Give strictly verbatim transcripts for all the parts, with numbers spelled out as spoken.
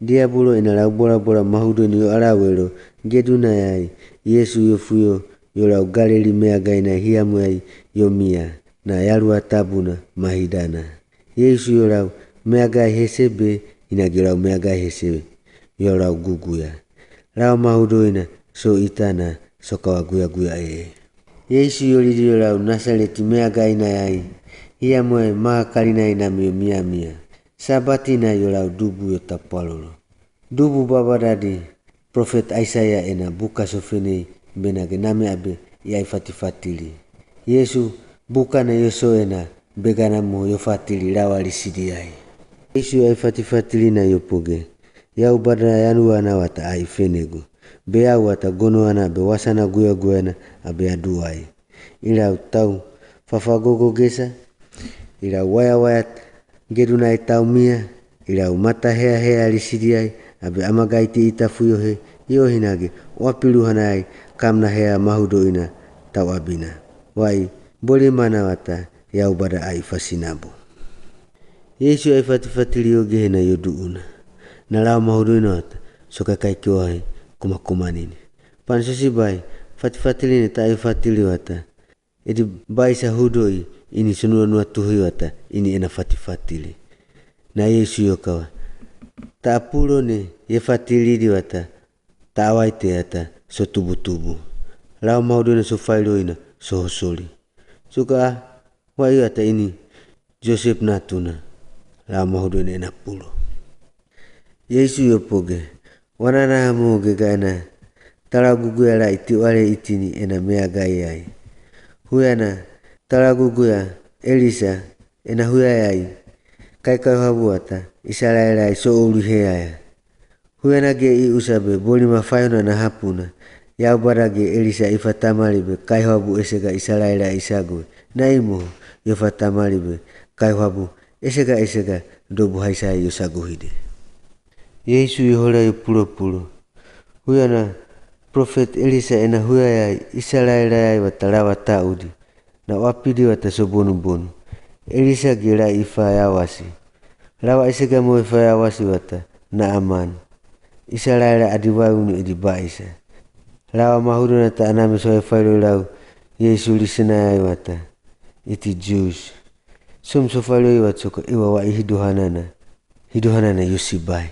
Diabolo ena law bola-bola mahudo ini yo alawelo geduna ai Yesu yo fuyo yo law Galeli meagaina hiamwe ai yo mia, na Yalua Tabu na mahidana. Yesu yo law meagai hese be ina gi law meagai hese yo law guguya. Lawa mahudo ina so ita na so kawa guyaguya e. Yesu yo lidi yo law Nasaleti meagaina ai hiamwe ai mahakalina ina mi yo miamia. Sabati na yo law dubu yo tapalolo. Dubu babada di profet Aisaia ena buka sofene i be nage name abe i aifatifatili. Yesu buka na yo so ena be gana mo yo fatili lawa lisidi ai. Yesu aifatifatili na yo poge. Yaw bada yanuana wata ai fenegu. Be yaw wata gonoana be wasana guyaguya na abe aduai. I law taw fafagogo gesa, i law wayawaya geduna ai taw mia, i law mata heahea lisidi ai abe amagaiti ita fuyo he, yo hinage wapi luhana ai kamna hea mahudo ina taw abina. Wai bolimana wata yaw bada ai fasinabo. Yesu aifatifatili yo gehe na yo duuna. Na lawa mahudo ina wata so kaikai kiwa ai kumakumanini. Pan sosibai fatifatili ina ta aifatili wata edi baisa hudo i ini sonuanua tuhi wata ini ena fatifatili. Na Yesu yo kawa ta apulo ne ye fatilidi wata ta awaite ata so tubutubu. Lawa mahudo ina so failo ina so hosoli. Suka a wai wata ini Josep natuna. Lawa mahudo ina ena pulo. Yesu yo poge. Wananaha mo gega ena talaguguya la iti wale itini ena meagai ai. Huyana talaguguya Elisa ena huyai ai kaikai habu wata Isalaela ai so uli heaya. Huyana ge i usa be bolima fayona na hapuna. Yaw bada ge Elisa ifa tamali be kaihabu esega Isalaela isagu. Na imo yo fa tamali be kaihabu esega esega dobu haisa yo sagu hidi. Yesu yo hola yo pulopulo. Huyana profet Elisa ena huyai ai Isalaela ai wata lawa taudi. Na wapidi wata so bonubonu. Elisa ge lai ifa yawasi. Lawa esega mo ifa yawasi wata Naaman. Isalaela adiwai unu edi baisa. Lawa mahudo na ta aname so ai failo law Yesu lisinai ai wata iti Jus. Som so failo i wata soka iwa wai hidohanana. Hidohanana yo sibai.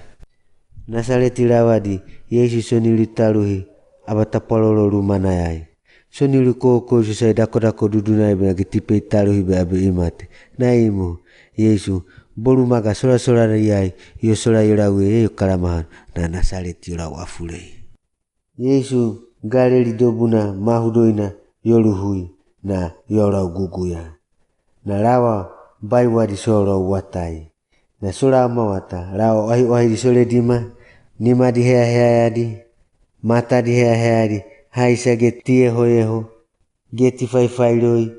Nasaleti lawa di Yesu so nili taluhi aba tapalolo lumanai ai. So nili kookoi so sai dakodako dudunai be nage tipei taluhi be abe imate. Na imo Yesu bolumaga solasola di ai yo sola yo law e yo kalamahano na Nasaleti yo law afulei. Yesu Galeli dobu na mahudo ina yo luhui na yo law guguya. Na lawa baiwadi so law watai. Na sola ma wata lawa ohi ohi di so ledima, nima di heahea yadi, mata di heahea yadi, haisa geti yehoyeho, geti faifailoi,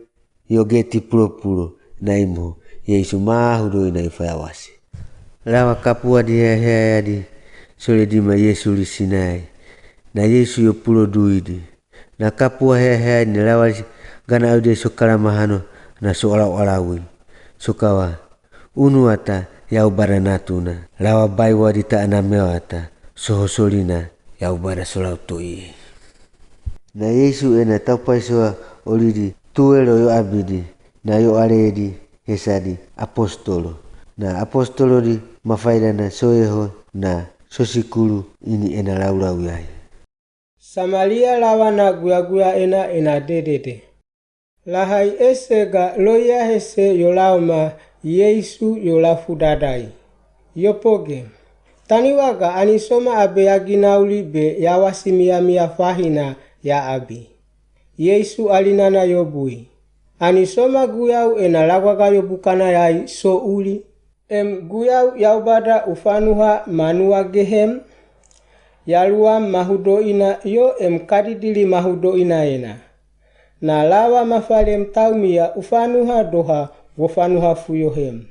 yo geti pulopulo, na imo Yesu mahudo ina ifa yawasi. Lawa kapua di heahea yadi so ledima Yesu lisinai. Na Yesu yo pulo duidi. Na kapua heahea ni lawa gana audi so kalamahano na so alaw alawi. So kawa unu wata yaw bada natuna. Lawa baiwadi ta aname wata so hosoli na yaw bada so law toi. Na Yesu ena taw paisoa olidi tuwelo yo abidi na yo aledi hesadi apostolo. Na apostolo di mafaida na so yeho na so sikulu ini ena lawlaw yai. Samalia lawa na guyaguya ena ena dedede. Lahai esega loia hese yo lawa ma Yesu yo lafudadai. Yo poge. Tani waga ani soma abe ya ginauli be yawasi miamia fahina ya abi. Yesu alinana yo bui. Ani soma guyaw ena lagwaga yo bukanai ai so uli. Em guyaw yaw bada ufanuha manua gehem, yaluam mahudo ina yo em kadidili mahudo ina ena. Na lawa mafalem taw mia ufanuha doha wofanuha fuyohem.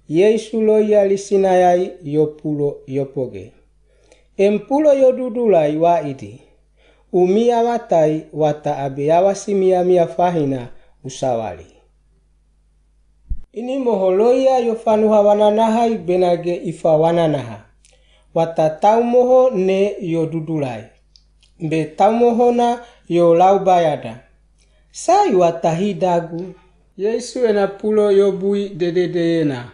Yesu loia lisinai ai yo pulo yo poge. Em pulo yo dudulai waidi. Umia watai wata abe yawasi miamia fahina usawali. Ini moho loia yo fanuha wananahai be nage ifa wananaha. Wata tau moho ne yo dudulai, be tau moho na yo laubaiada. Sai wata hidagu. Yesu ena pulo yo bui dedede yena.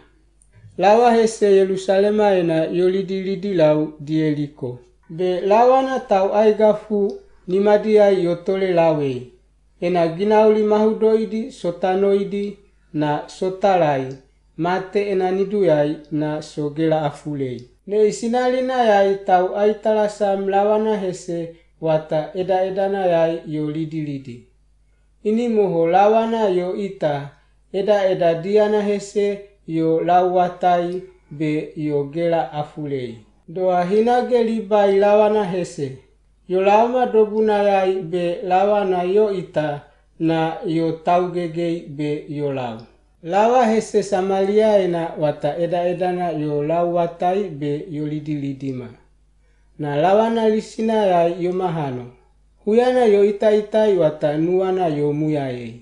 Lawa hese Yelusalema ena yo lidilidi lau di Yeriko. Be lawa na tau aigafu nimadiai yo tole lawei. Ena ginauli mahudoidi, sotanoidi, na sotalai, mate ena niduyai, na sogela afulei. Nei sinalinayai tau aitala sam lawana hese wata edaedanayai yo lidilidi. Ini moho lawana yo ita, edaedadiana hese yo lauwatai be yo gela afulei. Doa hinage libai lawana hese. Yo laoma dobunayai be lawana yo ita na yo taugegei be yo lau. Lawa hese Samalia ena wata edaedana yo lauwatai be yo lidilidi ma. Na lawana lisinayai yo mahano. Huyana yo itaitai wata nuana yo muyaei.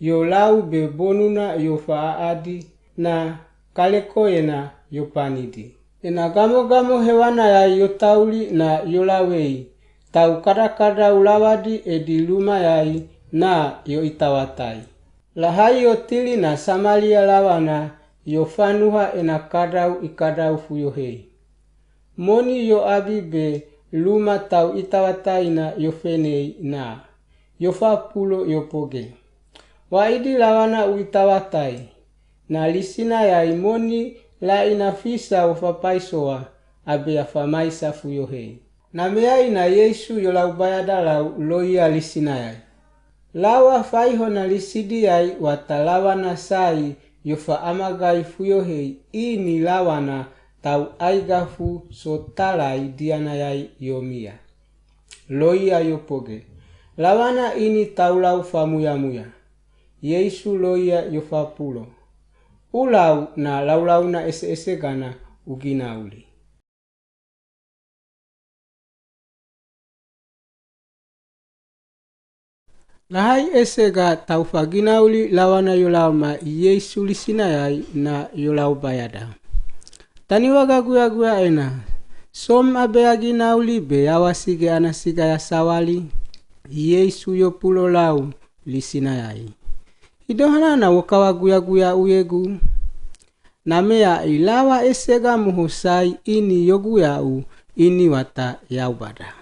Yo lau be bonuna yo faaadi na kaleko ena yo panidi. Ena gamogamo hewanayai yo tauli na yo lawei, tau kadakada ulawadi edi lumayai na yo itawatai. Lahai yo tili na Samalia lawana yo fanuha ena kadau ikadau fuyohei. Moni yo abi be luma tau itawatai na yo fenei na yo fapulo yo poge. Waidi lawana u itawatai. Na lisinayai moni laina fisa o fapaisoa abe ya famaisa fuyohei. Nameai na Yesu yo laubaiada lau loia lisinayai. Lawa faiho na lisidiai wata lawana sai yo faamagai fuyohei ini lawana tau aigafu sotalai dianayai yo mia. Loia yo poge. Lawana ini tau lau famuyamuya. Yesu loia yo fapulo. U lau na laulauna eseese gana u ginauli. Lahai ese ga tau faginauli lawana yo laoma Yesu lisinayai na yo laubaiada. Tani waga guyaguya ena. Som abe ya ginauli be ya wasi ge anasiga ya sawali. Yesu yo pulo lau lisinayai. Idohana na wokawa guyaguya u yegu. Nameai lawa ese ga moho sai ini yogu yau ini wata yaubada.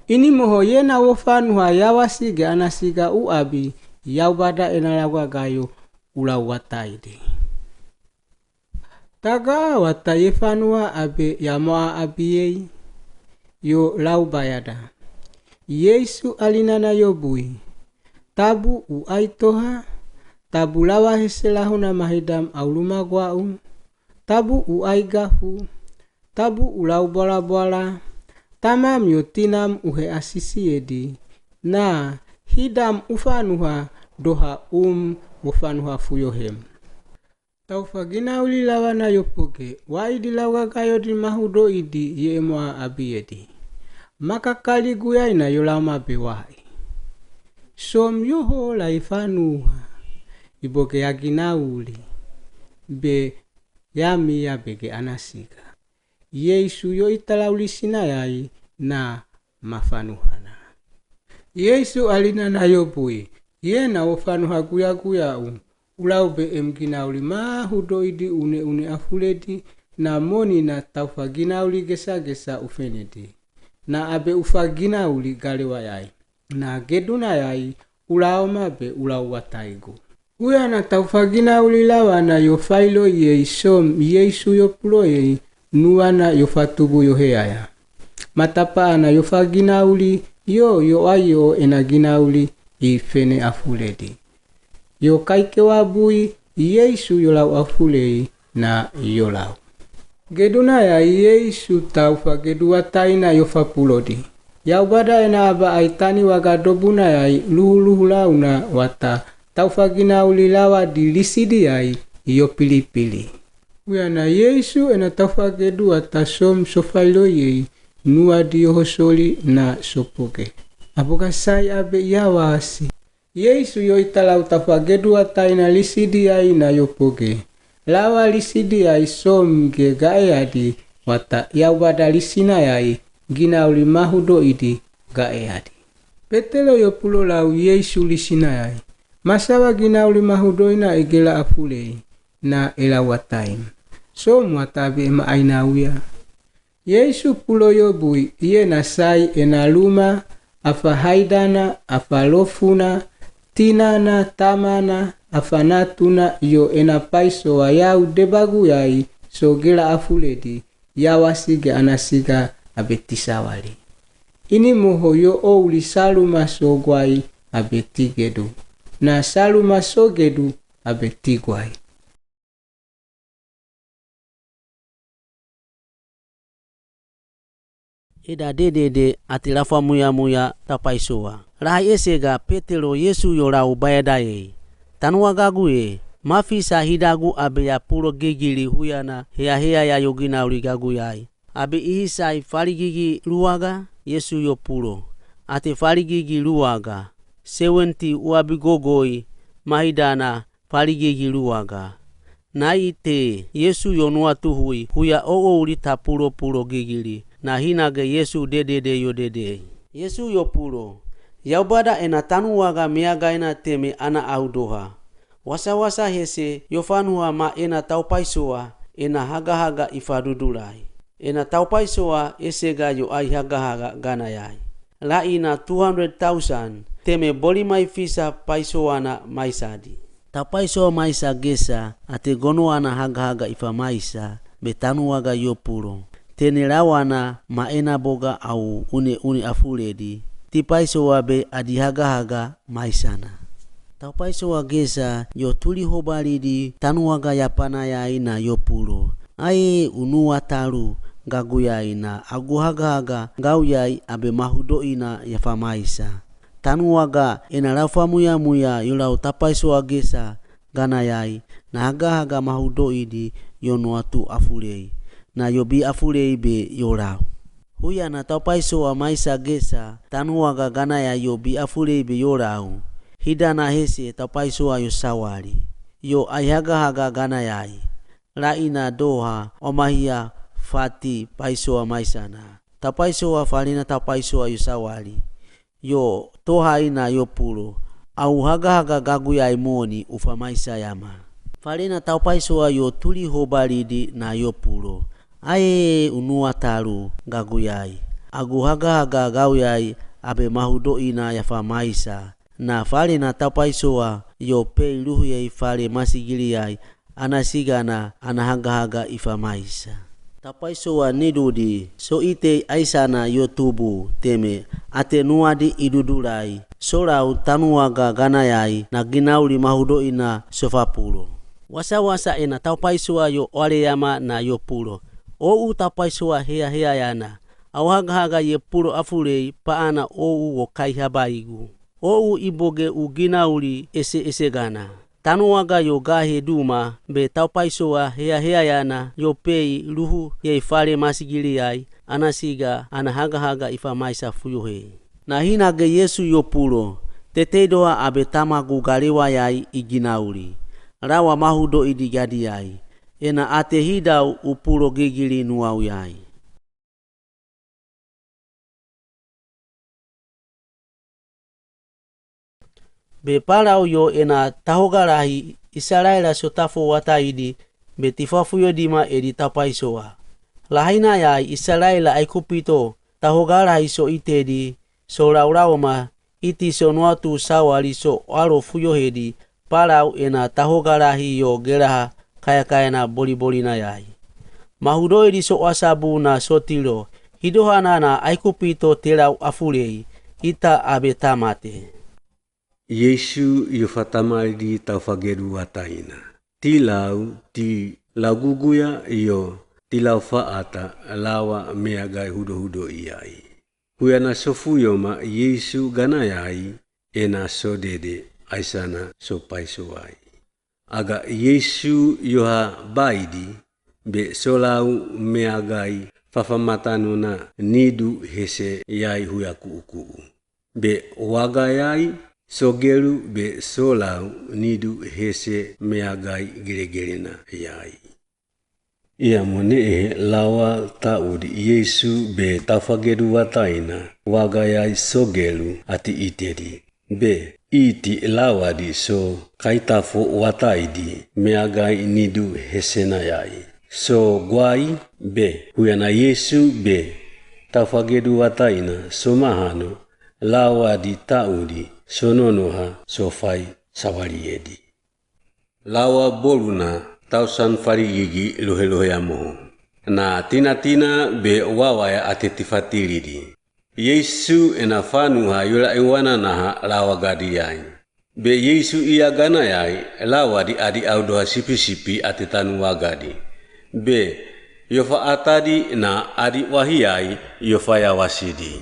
Ini moho yena wo fanuha ya wasi ge anasiga u abi yaubada ena laugagayo u lauwataidi. Taga wata ye fanuha abe ya moa abi yei yo laubaiada. Yesu alinana yo bui. Tabu u aitoha, tabu lawa hese lahona mahidam au lumagwau, tabu u aigafu, tabu u laubwalabwala, tamam yo tinam uhe asisiedi, na hidam u fanuha doha um wo fanuha fuyohem. Tau faginauli lawana yo poge, waidi laugagayo di mahudoidi ye emoa abiyedi. Makakali guyai na yo laoma be wai. Som yoho lai fanuha, iboge ya ginauli, be ya mia bege anasiga. Yesu yo ita lau lisinayai na mafanuhana. Yesu alinana yo bui, yena wo fanuha guyaguya u, u lau be em ginauli mahudoidi une une afuledi, na moni na tau faginauli gesagesa u fenedi. Na abe u faginauli galewayai. Na gedunayai, u laoma be u lauwataigu. Uya na tau faginauli lawana yo failoi yei som Yesu yo pulo yei nuana yo fatubu yo heyaya. Matapaa na yo faginauli yo yo ayo ena ginauli i fene afuledi. Yo kaikewa bui Yesu yo lau afulei na yo lau. Gedunayai Yesu tau fageduwataina yo fapulodi. Yaubada ena aba ai tani waga dobunayai luhuluhu launa wata tau faginauli lawa di lisidiyai yo pilipili. Uya na Yesu ena tau fageduwata som so failoi yei nuadi yo hosoli na so poge. Aboga sai abe ya wasi. Yesu yo ita lau tau fageduwataina lisidiyai na yo poge. Lawa lisidiyai som ge gaeyadi wata yaubada lisinayai ginauli mahudoidi gaeadi. Petelo yo Pulo lau Yesu lisinayai: Masawa ginauli mahudoina e gela afulei na elawatai? Somu wata be ema ainawia. Yesu, Pulo yo bui, iye na sai ena luma, afa haidana, afa lofuna, tinana, tamana, afa natuna, yo ena paisowa yau debaguyai so gela afuledi, yawasi ge anasiga abe tisawali. Ini moho yo ouli saluma so guai abe tigedu, na saluma so gedu abe tiguai. Eda dedede ati lafamuyamuya tapaisowa. Lahi esega Petelo, Yesu yo lau baiadayei: Tanuagaguye, mafisa hidagu abe ya Pulo gigili huyana heahea ya yo ginauli gaguyai? Abe ihisai faligigi luaga? Yesu yo Pulo: Ate faligigi luaga. Sewenti uabigogoi mahidana faligigi luaga. Nai ite Yesu yo nuatuhui huya oouli ta Pulo Pulo gigili, na hinage Yesu dedede yo dedei. Yesu yo Pulo: Yaubada ena tanuaga meagaina teme ana audoha. Wasawasa hese yo fanuha ma ena tapaisowa ena hagahaga ifadudulai. Ena tapaisowa esega yo ai hagahaga ganayai. Laina two hundred thousand teme boli mai fisa paisowana maisadi. Tapaisowa maisa gesa ate gonowana hagahaga ifamaisa be tanuaga yo Pulo, tene lawana ma ena boga au uneune afuledi, tipaisowa be adi hagahaga maisana. Tapaisowa gesa yo tulihobalidi tanuaga yapanayai na yo Pulo: Ae unua talu gaguyai na agu hagahaga gauyai abe mahudoina yafamaisa. Tanuaga ena lafamuyamuya yo lau tapaisowa gesa ganayai na hagahaga mahudoidi yo nuatu afulei, na yo bi afulei be yo lau. Huyana tapaisowa maisa gesa tanuaga ganayai yo bi afulei be yo lau, hidana hese tapaisowa yo sawali, yo ai hagahaga ganayai. Laina doha omahia fati paisowa maisana. Tapaisowa falena tapaisowa yo sawali, yo tohaina yo Pulo: Au hagahaga gaguyai moni ufamaisayama. Falena tapaisowa yo tulihobalidi na yo Pulo: Ae unua talu gaguyai, agu hagahaga gauyai abe mahudoina yafamaisa. Na falena tapaisowa yo pei luhuyei fale masigiliai, anasiga na ana hagahaga ifamaisa. Tapaisowa nidudi so itei aisana yo tubu teme ate nuadi idudulai so lau tanuaga ganayai na ginauli mahudoina so fa Pulo. Wasawasa ena tapaisowa yo waleyama na yo Pulo: Ou tapaisowa heaheayana. Au hagahaga ye Pulo afulei paana ou wo kaihabaigu. Ou iboge u ginauli eseesegana. Tanuaga yo gahe duma be tapaisowa heaheayana yo pei luhuyei fale masigiliai, anasiga ana hagahaga ifamaisa fuyohei. Na hinage Yesu yo Pulo: Teteidoha abe tamagu galewayai iginauli. Lawa mahudoidi gadiai. Ena ate hidau u Pulo gigili nuauyai. Be Palau yo ena tahogalahi Isalaela so tafowataidi be tifafuyodima edi tapaisowa. Lahainayai Isalaela Aikupito, tahogalahi so itedi, so laulaoma, iti so nuatu sawali so walo fuyohedi, Palau ena tahogalahi yo gelaha kayakayana bolibolinayai. Mahudoidi so wasabu na sotilo, hidohana na Aikupito te lau afulei, ita abe tamate. Yesu yo fatamalidi tau fagedu wataina. Ti lau, ti lauguguya yo ti laufaata lawa meagai hudohudo iai. Huyana so fuyo ma Yesu ganayai ena so dede aisana so paisowai. Aga Yesu yo ha baidi be so lau meagai fafamatanona nidu heseyai huya kuukuu. Be wagayai so gelu be so lau nidu hese meagai gelegelena yai. Iamó neehe lawa ta udi Yesu be tafagedu wataina wagayaai sogelu ati itedi. Be iti lawadi so kaitafo wataidi meagai nidu hesenayaai. So guai be huyana Yesu be tafagedu wataina so mahano lawadi ta udi so nonoha so fai sawaliedi. Lawa boluna tausan faligigi luheluhe amoho. Na tinatina be wawaya ate tifatilidi. Yesu ena fanuha yula iwananaha lawa gadiai. Be Yesu iaganayaai lawadi adi audoha sipisipi ate tanu wagadi. Be yofa atadi na adi wahiai yofa yawasidi.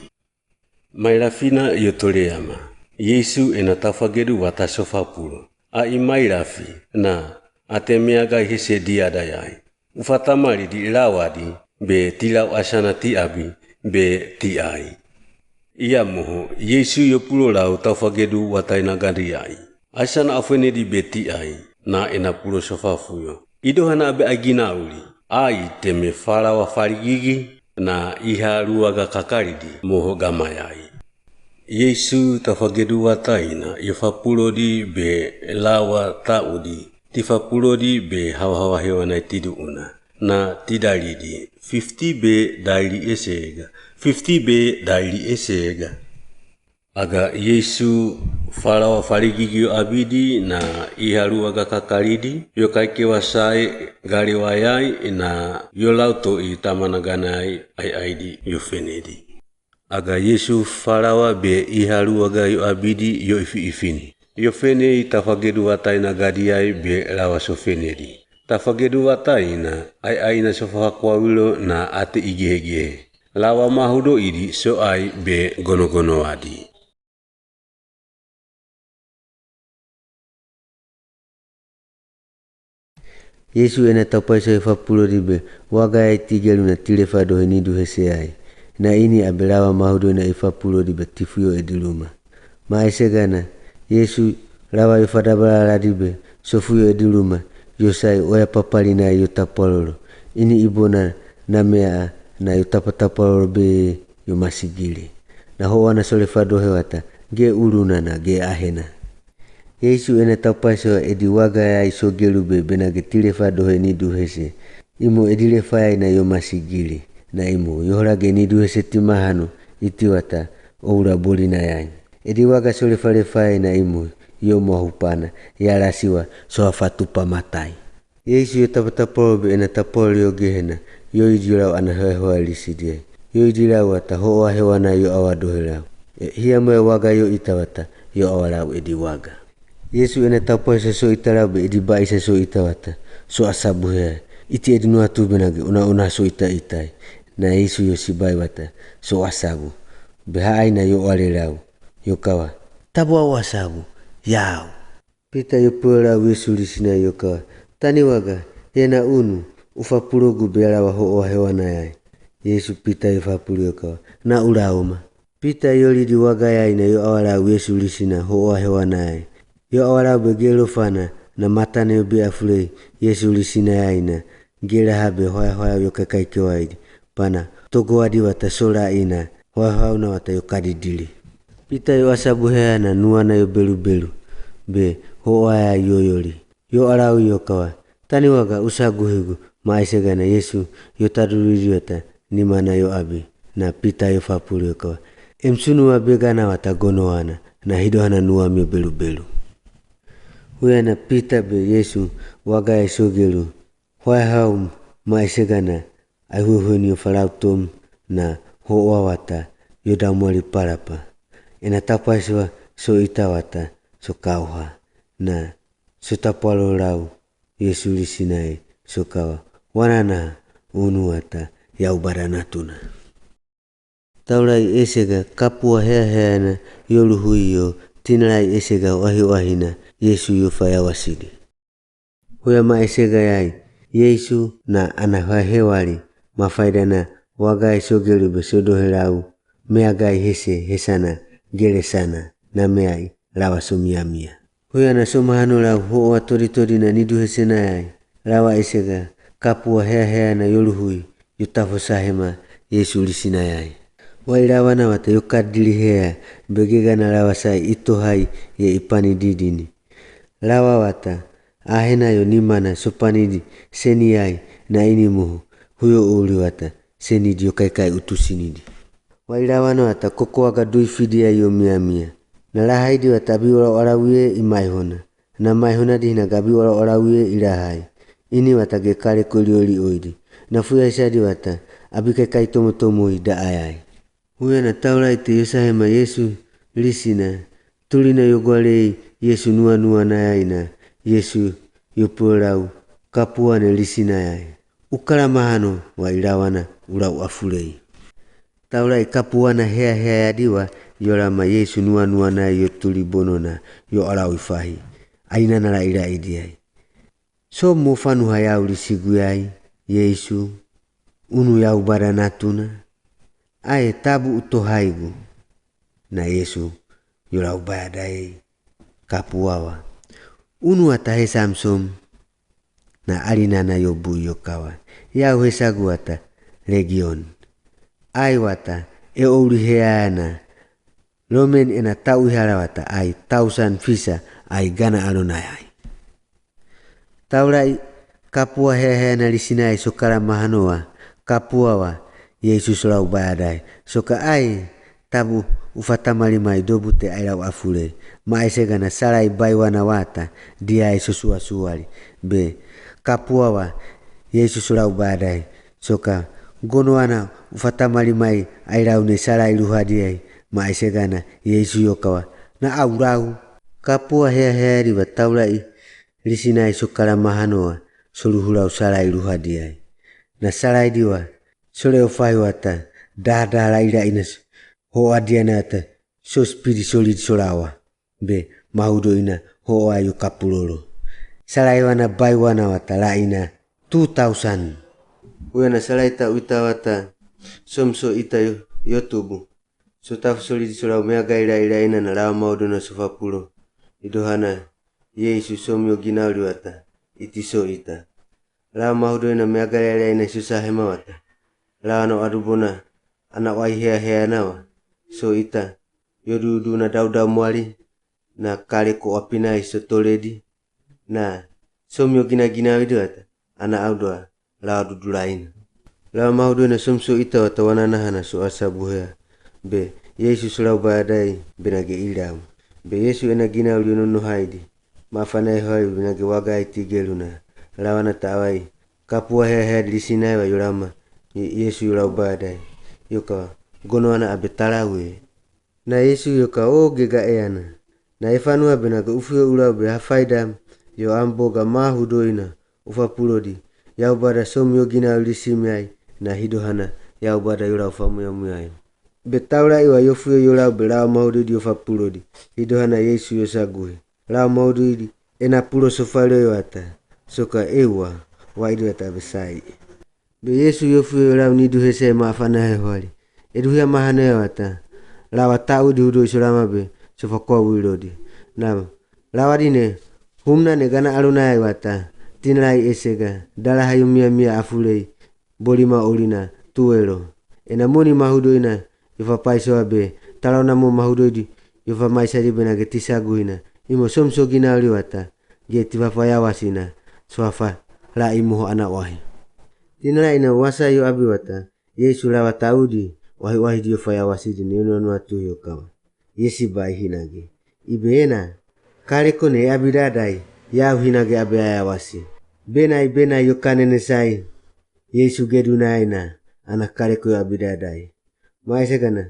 Mailafina yo toleyama. Yesu ena tafagedu wata so fapulo. Ai mailafi na ate meagai hese diadayaai. Ufa tamalidi lawadi be tilau aisana tiabi be tiai. Iamoho Yesu yo pulo lau tafagedu wataina gadiai. Aisana afwenedi be tiai na ena pulo so fafuyo. Idohana abe aigina uli. Ai teme falawa faligigi na iha luaga kakalidi moho gamayaai. Yesu tafagedu wataina yo fapulodi be lawa ta udi tifapulodi be hawahawa hewanai tiduuna. Na tidalidi fifti be daili esega. Fifti be daili esega. Aga Yesu falawa faligigi yo abidi na iha luaga kakalidi yo kaikewasae galiwayaai na yo lauto i tamanaganaai ai aidi yo fenedi. Aga Yesu falawa be iha luaga yo abidi yo ifiifini. Yo fene i tafagedu wataina gadiai be lawa so fenedi. Tafagedu wataina ai aina so fakwawilo na ate igihegihe. Lawa mahudo idi so ai be gonogonoadi. Yesu ena taupaiso i fapulodi be wagayaai tigelu na tilefa dohe nidu heseai. Na ini abe lawa mahudo na i fapulodi be tifuyo edi luma. Maesega na Yesu lawa yo fadabalaladi be sofuyo edi luma yo sai oya papalinaai yo tapwalolo. Ini ibona na mea a na yo tapatapwalolo be yo masigili. Na howana solefa dohe wata ge uluna na ge ahena. Yesu ena taupaiso edi wagayaai sogelu be bena ge tilefa dohe nidu hese. Imo edi lefayaai na yo masigili. Na imo yo hola ge nidu hese ti mahano iti wata oula bolinayaai. Edi waga solefa lefayaai na imo yo mwahupana yalasiwa so afatupa matai. Yesu yo tapatapwalolo be ena tapwalolo yo gehena yo idi lau ana hewahewa lisidiai. Yo idi lau wata howa hewana yo awa dohe lau. E hia moe waga yo ita wata yo awa lau edi waga. Yesu ena taupaiso so ita lau be edi baisa so ita wata so asabu heai. Iti edi nuatu bena ge onaunaha so ita itai. Na Yesu yo sibai wata so asabu be haai na yo wale lau yo kawa, tabu au asabu, yau. Pita yo pulo lau Yesu lisinaai yo kawa, tani waga, yena unu, u fapulogu be lawa howa hewanayaai. Yesu pita yo fapuli yo kawa, na u lauma. Pita yo lidi wagayaai na yo awa lau Yesu lisina howa hewanayaai. Yo awa lau be ge lofana na matane yo biafulei Yesu lisinayaai na ge laha be hwayahwayau yo kakaikewaidi pana togowadi wata solaina hwayahauna wata yo kadidili. Pita yo asabu heana nuana yo belubelu be howayaai yoyoli. Yo alau yo kawa, tani waga, u saguhigu. Maesega na Yesu yo tadulidi wata nimana yo abi. Na Pita yo fapuli yo kawa, em sunu wa begana wata gonowana na hidohana nuami yo belubelu. Huyana Pita be Yesu wagayaai sogelu. Hwayahau maesega na ai huehueni yo falau tom na howa wata yo damwali palapa. Ena tapwaiso so ita wata so kauha na so tapwalolo lau Yesu lisinaai so kawa, wananaha unu wata yau baranatuna. Taulai esega kapua heaheana yo luhui yo tinalai esega wahihwahina Yesu yo fayawasidi. Huya maesegayai Yesu na ana hewahewali mafaida na wagayaai sogelu be sodohe lau meagai hese hesana gele sana na meai lawa so miamia. Huyana so mahano lau howa toditodi na niduhesenayai lawa esega kapua heahea na yoluhwi yo tafo sahema Yesu lisinaayai. Wa i lawana wata yo kadili hea, be gega na lawa sai ito hai ye i pani didini. Lawa wata, ahena yo nimana so pani di seniai na ini muhu, huyo uli wata, seni di yo kaikai utu sinidi. Wa i lawana wata kokowa ga dui fidiai yo miamia. Na lahaidi wata abi wala wala wie i maihona. Na maihona di hina ga abi wala wala wie i lahai. Ini wata ge kale ko lioli oidi. Na fuyaisadi wata abi kaikai tomotomo i daayai. Huya na taulaiti yo sahema Yesu lisina. Tulina yo gwalei Yesu nuanua nayai na Yesu yo pulau kapua ne lisinaayai. Ukala mahano wa i lawana ulau afulei. Taulai kapua na heahea yadi wa yolama Yesu nuanua nayai yo tuli bonona yo alau i fahi. Aina na lailai diai. So mo fanuhai au lisiguiai, Yesu, unu yaubada natuna. Ae tabu uto haigu. Na Yesu yo laubadai kapua wa. Unu wata he Samsom. Na alinana yo bui yo kawa. Yau he sagu wata Legion. Ai wata e ouli heana. Lomen ena tau i hala wata ai tausan fisa ai gana alonayai. Taulai kapua heahea na lisinaai so kala mahano wa kapua wa Yesu so laubadai. So ka ai tabu ufa tamalimai dobute ai lau afulei. Maese gana salai baiwana wata diai so suasuali. Be kapua wa Yesu so laubadai. So ka gonoana ufa tamalimai ai lau ne salai luhadiai. Maese gana Yesu yo kawa na au lau. Kapua heahea di wa taulai lisinaai so kala mahano wa so luhulau salai luhadiai. Na salai di wa so leo fahi wata dada lailai na so hoadiana wata so spidi solidi so lawa. Be mahudo ina hoai yo kapulolo. Salai wana baiwana wata laina tu tausan. Huya na salai tau ita wata som so ita yo tubu. So tafo solidi so lau meagai lailai na na lawa mahudo ina so fapulo. Idohana Yesu som yo ginauli wata iti so ita. Lawa mahudo ina meagai lailai na so sahema wata. Lawa na wadubona ana wai heahea na wa so ita. Yo dudu na daudau mwali na kale ko wapinai so toledi. Na som yo gina ginauli wata ana audoa lawa dudu laina. Lawa mahudo ina som so ita wata wananahana so asabuhea. Be Yesu so laubadai be nage ilau. Be Yesu ena ginauli yo nonohaidi. Mafanai hoai be nage wagai tigelu na lawana tawai. Kapua heahea di lisinaai wa yolama Yesu yo laubadai. Yo kawa gonoana abe talaue. Na Yesu yo kawa o gega eana. Na efanua be nage ufuyo ulau be hafaida yo amboga mahudo ina ufapulodi. Yaubada som yo ginauli lisimiai na hidohana yaubada yo lau famuyamuya yo. Be taulai wa yo fuyo yo lau be lawa mahudodi yo fapulodi. Hidohana Yesu yo saguhi. Lawa mahudodi ena pulo so failoi wata. So ka ewa waidi wata abe sai. Be Yesu yo fuyo yo lau nidu hese mafanahe hoali. Eduhia mahane wata. Lawa taudi hudoi so lama be so fakoa wilodi. Na lawa dine humna ne gana alonai wata. Tinlai esega dalaha yo miamia afulei. Bolima olina tuelo. Ena moni mahudo ina yo fapaisoa be talona mo mahudoidi yo famaisadi be nage tisaguhina. Imo som so ginauli wata ge tifafayawasina so fafala imo ho ana wahi. Tinlai ina wasa yo abi wata Yesu lawa taudi wahi wahidi yo fayawasidi ni yo nonoa tuhi yo kawa. Yesi bai hinage. Ibe ena kale ko ne abi dadai yau hinage abe ayawasi. Benai benai yo kanene sai. Yesu gedunai na ana kale ko yo abi dadai. Maesega na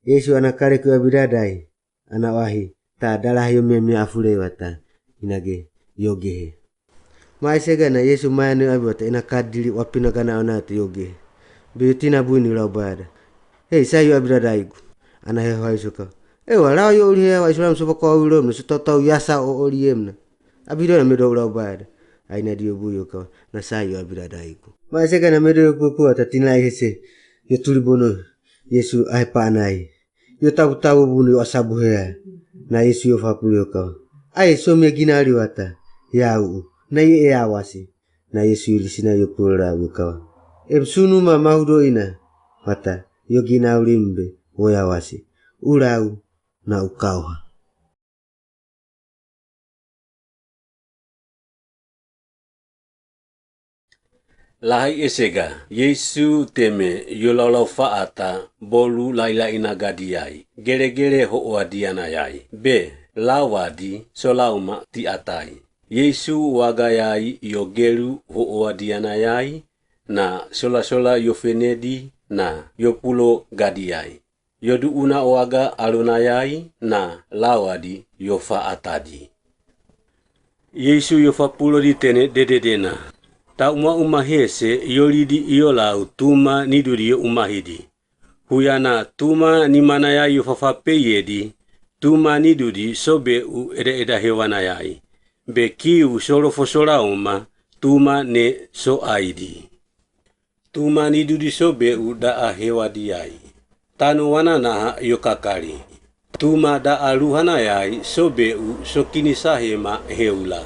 Yesu ana kale ko yo abi dadai. Ana wahi ta dalaha yo miamia afulei wata hinage yo gehe. Maesega na Yesu maya ne abi wata ena kadili wapina gana ona wata yo gehe. Be yo tina bui ni laubada. Hei sai yo abi dadaigu. Ana heho hai so kawa. Ewa lawa yo ulihea wa isolam so fakoa wilom na so tautau yasa o oliem na. Abi dona medo laubada. Aina di yo bui yo kawa na sai yo abi dadaigu. Maesega na medo yo pupu wata tinlai hese yo tuli bono Yesu ahe panai. Yo tabu tabu bunu yo asabuhea. Na Yesu yo fapuli yo kawa. Ae som ye ginauli wata. Yau u na ye e awasi. Na Yesu yulisiina yo pulora ukawa: Em sunu ma mahudoina, wata yo ginaulin be woyawasi, u lau na u kauha. Lahi esega, Yesu teme yo laulauh faata bolu lailaina gadiai, gelegele ho wadiana yai, be lawadi solauma ti atai. Yesu wagayai yo gelu ho wadiana yai, na solasola yo fenedi, na yo pulo gadiai. Yo duuna waga alonayai, na lawadi yo faatadi. Yesu yo fapulodi tene dededena: Taumauma hese yolidi yo lau tuma nidudi yo umahidi. Huyana tuma nimanayai yo fafapeiedi, tuma nidudi sobeeu edaedahewanayai. Be kiu solofo solauma tuma ne soaidi. Tuma nidudi sobeeu daahewadiai, tano wananaha yo kakali. Tuma daaluhanayai sobeeu sokini sahema heula.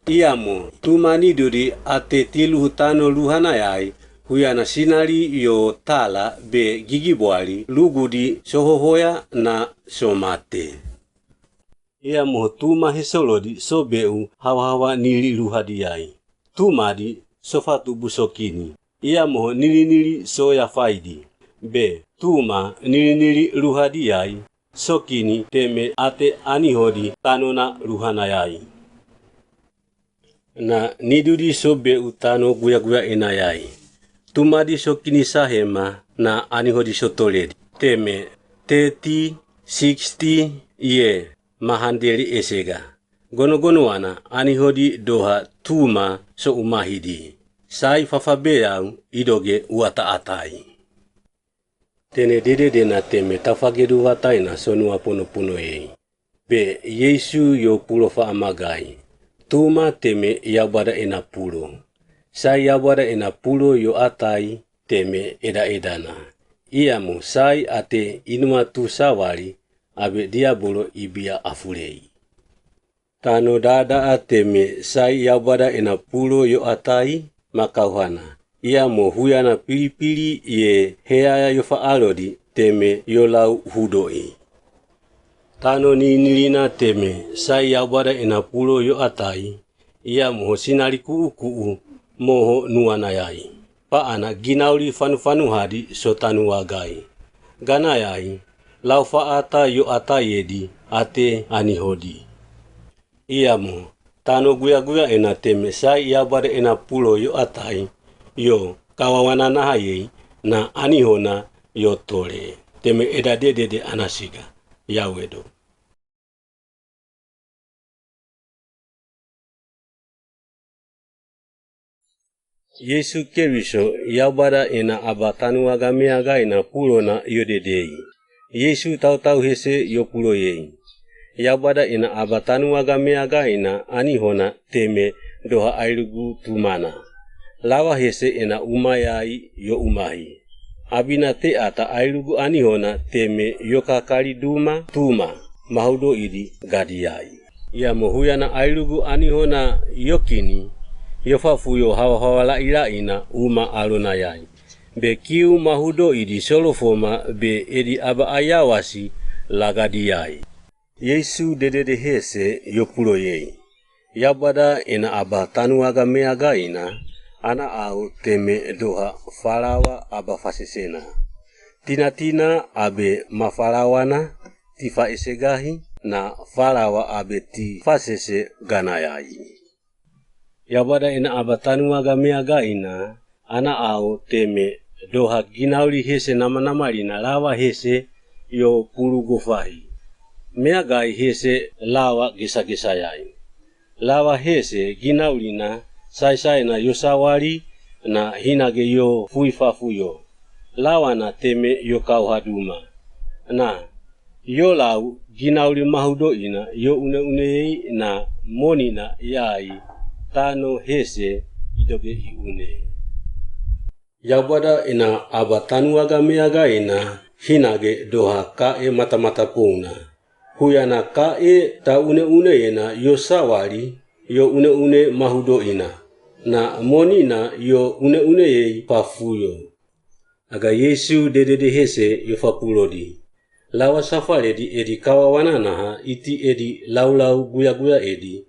Iamo tuma nidudi ate tiluhu tano luhanayai, huyana sinali yo tala be gigibwali lugudi sohohoya na somate. Iamo tuma hesolodi sobeeu hawahawa nililuhadiai. Tumadi sofatubu sokini. Iamo nilinili soyafaidi. Be tuma nilinili luhadiai sokini teme ate anihodi tano na luhanayai. Na nidudi sobeeu tano guyaguyaenayai. Tumadi sokini sahema na anihodi sotoledi. Teme teti, sikisti, ye mahandeli esega. Gonogonowana anihodi doha tuma soumahidi. Sai fafabeau idoge uata atai. Tene dededena teme tafagedu wataina sonua ponopono yei. Be Yesu yo pulo faamagai. Tuma teme yaubadaena pulo. Sai yaubadaena pulo yo atai teme edaedana. Iamo sai ate inumatu sawali, abe diabolo ibia afulei. Tano dadaa teme sai yaubadaena pulo yo atai makauhana. Iamo huyana pilipili ye heyaya yo faalodi teme yo lau hudoi. Tano nilinilina teme sai yaubadaena pulo yo atai, iamo sinali kuukuu moho nuanayai. Paana ginauli fanufanuhadi sotanu wagai. Ganayai, lau faata yo ataiedi ate anihodi. Iamo tano guyaguyaena teme sai yaubadaena pulo yo atai, yo kawawananaha yei na anihona yo tole. Teme eda dedede anasiga. Yawedo. Yesu Keliso, yaubadaena aba tanu waga meagaina pulona yo dedei. Yesu tautau hese yo pulo yei. Yaubadaena aba tanu waga meagaina anihona teme doha ailugu tumana. Lawa hese ena umayai yo umahi. Abina teata ailugu anihona teme yo kakali duma tuma mahudoidi gadiai. Iamo huyana ailugu anihona yo kini, yo fafu yo hawahawa lailaina uma alonayai. Be kiu mahudoidi solofoma be edi aba ayawasi lagadiai. Yesu dedede hese yo pulo yei. Yaubadaena aba tanu waga meagaina, ana au teme doha falawa aba fasesena. Tinatina abe mafalawana ti faesegahi, na falawa abe ti fasese ganayai. Yaubadaena aba tanu waga meagaina, ana au teme doha ginauli hese namanamalina lawa hese yo pulugofahi. Meagai hese lawa gesagesayai. Lawa hese ginaulina saisaina yo sawali na hinage yo fuifafu yo. Lawana teme yo kauha duma. Na yo lau ginauli mahudoina yo uneune yei na monina yai tano hese idoge i une. Yaubadaena aba tanu waga meagaina hinage doha kae matamata pouna. Huyana kae ta uneuneena yo sawali yo uneune mahudoina. Na moni na yo uneune yei fafuyo. Aga Yesu dedede hese yo fapulodi. Lawa safaledi edi kawa wananaha iti edi laulau guyaguya edi.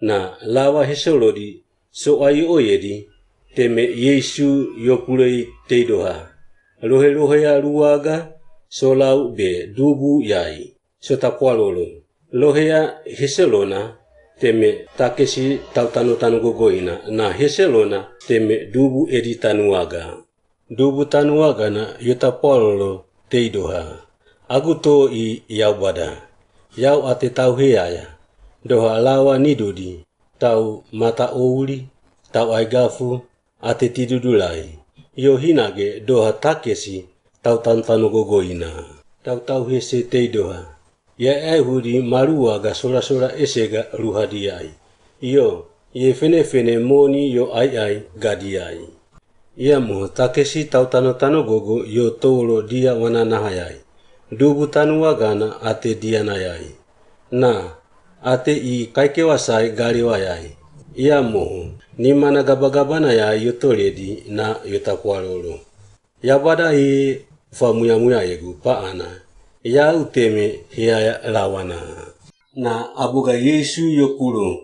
Na lawa heselodi so ayo oyedi, teme Yesu yo pulo i teidoha. Lohe lohe ya luwaga, so lau be dubu yai, so tapwalolo. Lohe ya heselona, teme takesi tau tano tano gogo ina, na heselona, teme dubu edi tanuwaga. Dubu tanuwaga na yo tapwalolo teidoha. Agu to i yau bada. Yau ate tau heyaya. Doha lawa nidodi. Tau mata ouli. Tau aigafu. Ate tidudulai. Yo hinage doha takesi tau tano tano gogo ina. Tau tau hese teidoha. Yai aihudi maluwaga sola sola esega luhadi yai. Yo, ye fene fene moni yo ai ai gadi yai. Ia moho takesi tau tano tano gogo yo tolo dia wananaha yai. Dubu tanuwaga na ate diana yai. Na, ate i kaikewa sai galewa yai. Ia moho, nimana gabagabana yai yo toledi na yo tapwalolo. Yau bada i famuyamuya egu paana, yau teme heyaya lawana. Na abuga Yesu yo pulo.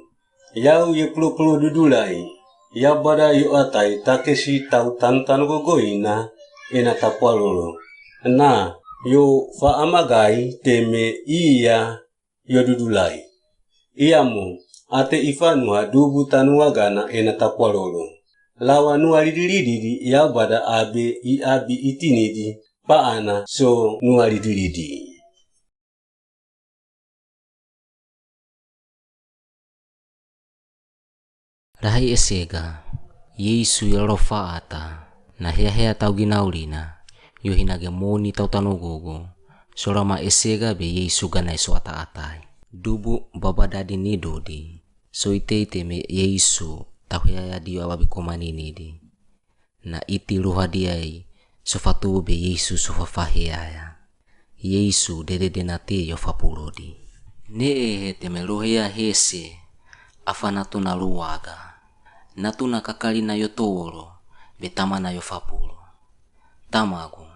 Yau ye pulopulo dudulai. Yau bada yo atai takesi tau tano tano gogo ina, ena tapwalolo. Na, yo faamagai teme iya yo dudulai. Ia mo, ate ifanuha dubu tanuwaga na ena tapwalolo. Lawa nualidilididi yau bada abe i abi itinidi paana so nualidilidi. Rahi esega, Yesu yo lalo faata, na heahea tau ginauli na, yo hinage moni tau tano gogo, so lama esega be Yesu ganae so ataatai. Dubu babadadi nidodi, so iteite me Yesu, tau heayadi yo ababi komaninidi. Na iti luhadi yai, so fatubu be Yesu so fafaheaya. Yesu dedede na tiyo fapulodi. Neehe teme lohea hese, afa natuna luwaga. Natuna kakalina yo towolo, be tamana yo fapulo. Tamagu.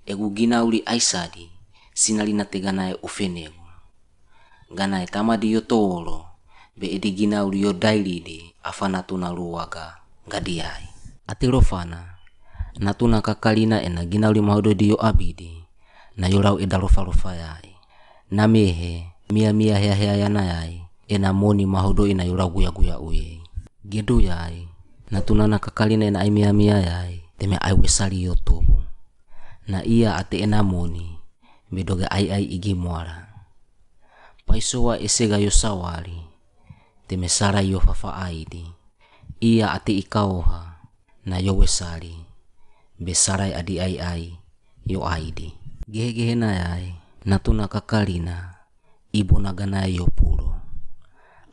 Egu ginauli aisadi, sinalina te ganae ufenegu. Ganae tamadi yo towolo, be edi ginauli yo dailidi, afa natuna luwaga, gadi yai. Ati lofana, natuna kakalina ena ginauli mahododi yo abidi, na yo lau eda lofalofa yai. Namehe, miamia heaheayana yai, ena moni mahodo ina yo lau guyaguya uye. Gedu yai, natuna na kakalina ena ai miamia yai, teme ai wesali yo tobu. Na ia ate ena moni, be doge ai ai igi mwala. Paisowa esega yo sawali, teme salai yo fafaaidi. Ia ate ikaoha, na yo wesali, be salai adi ai ai, yo aidi. Gehegehena yai, natuna kakalina, ibuna ganae yo pulo.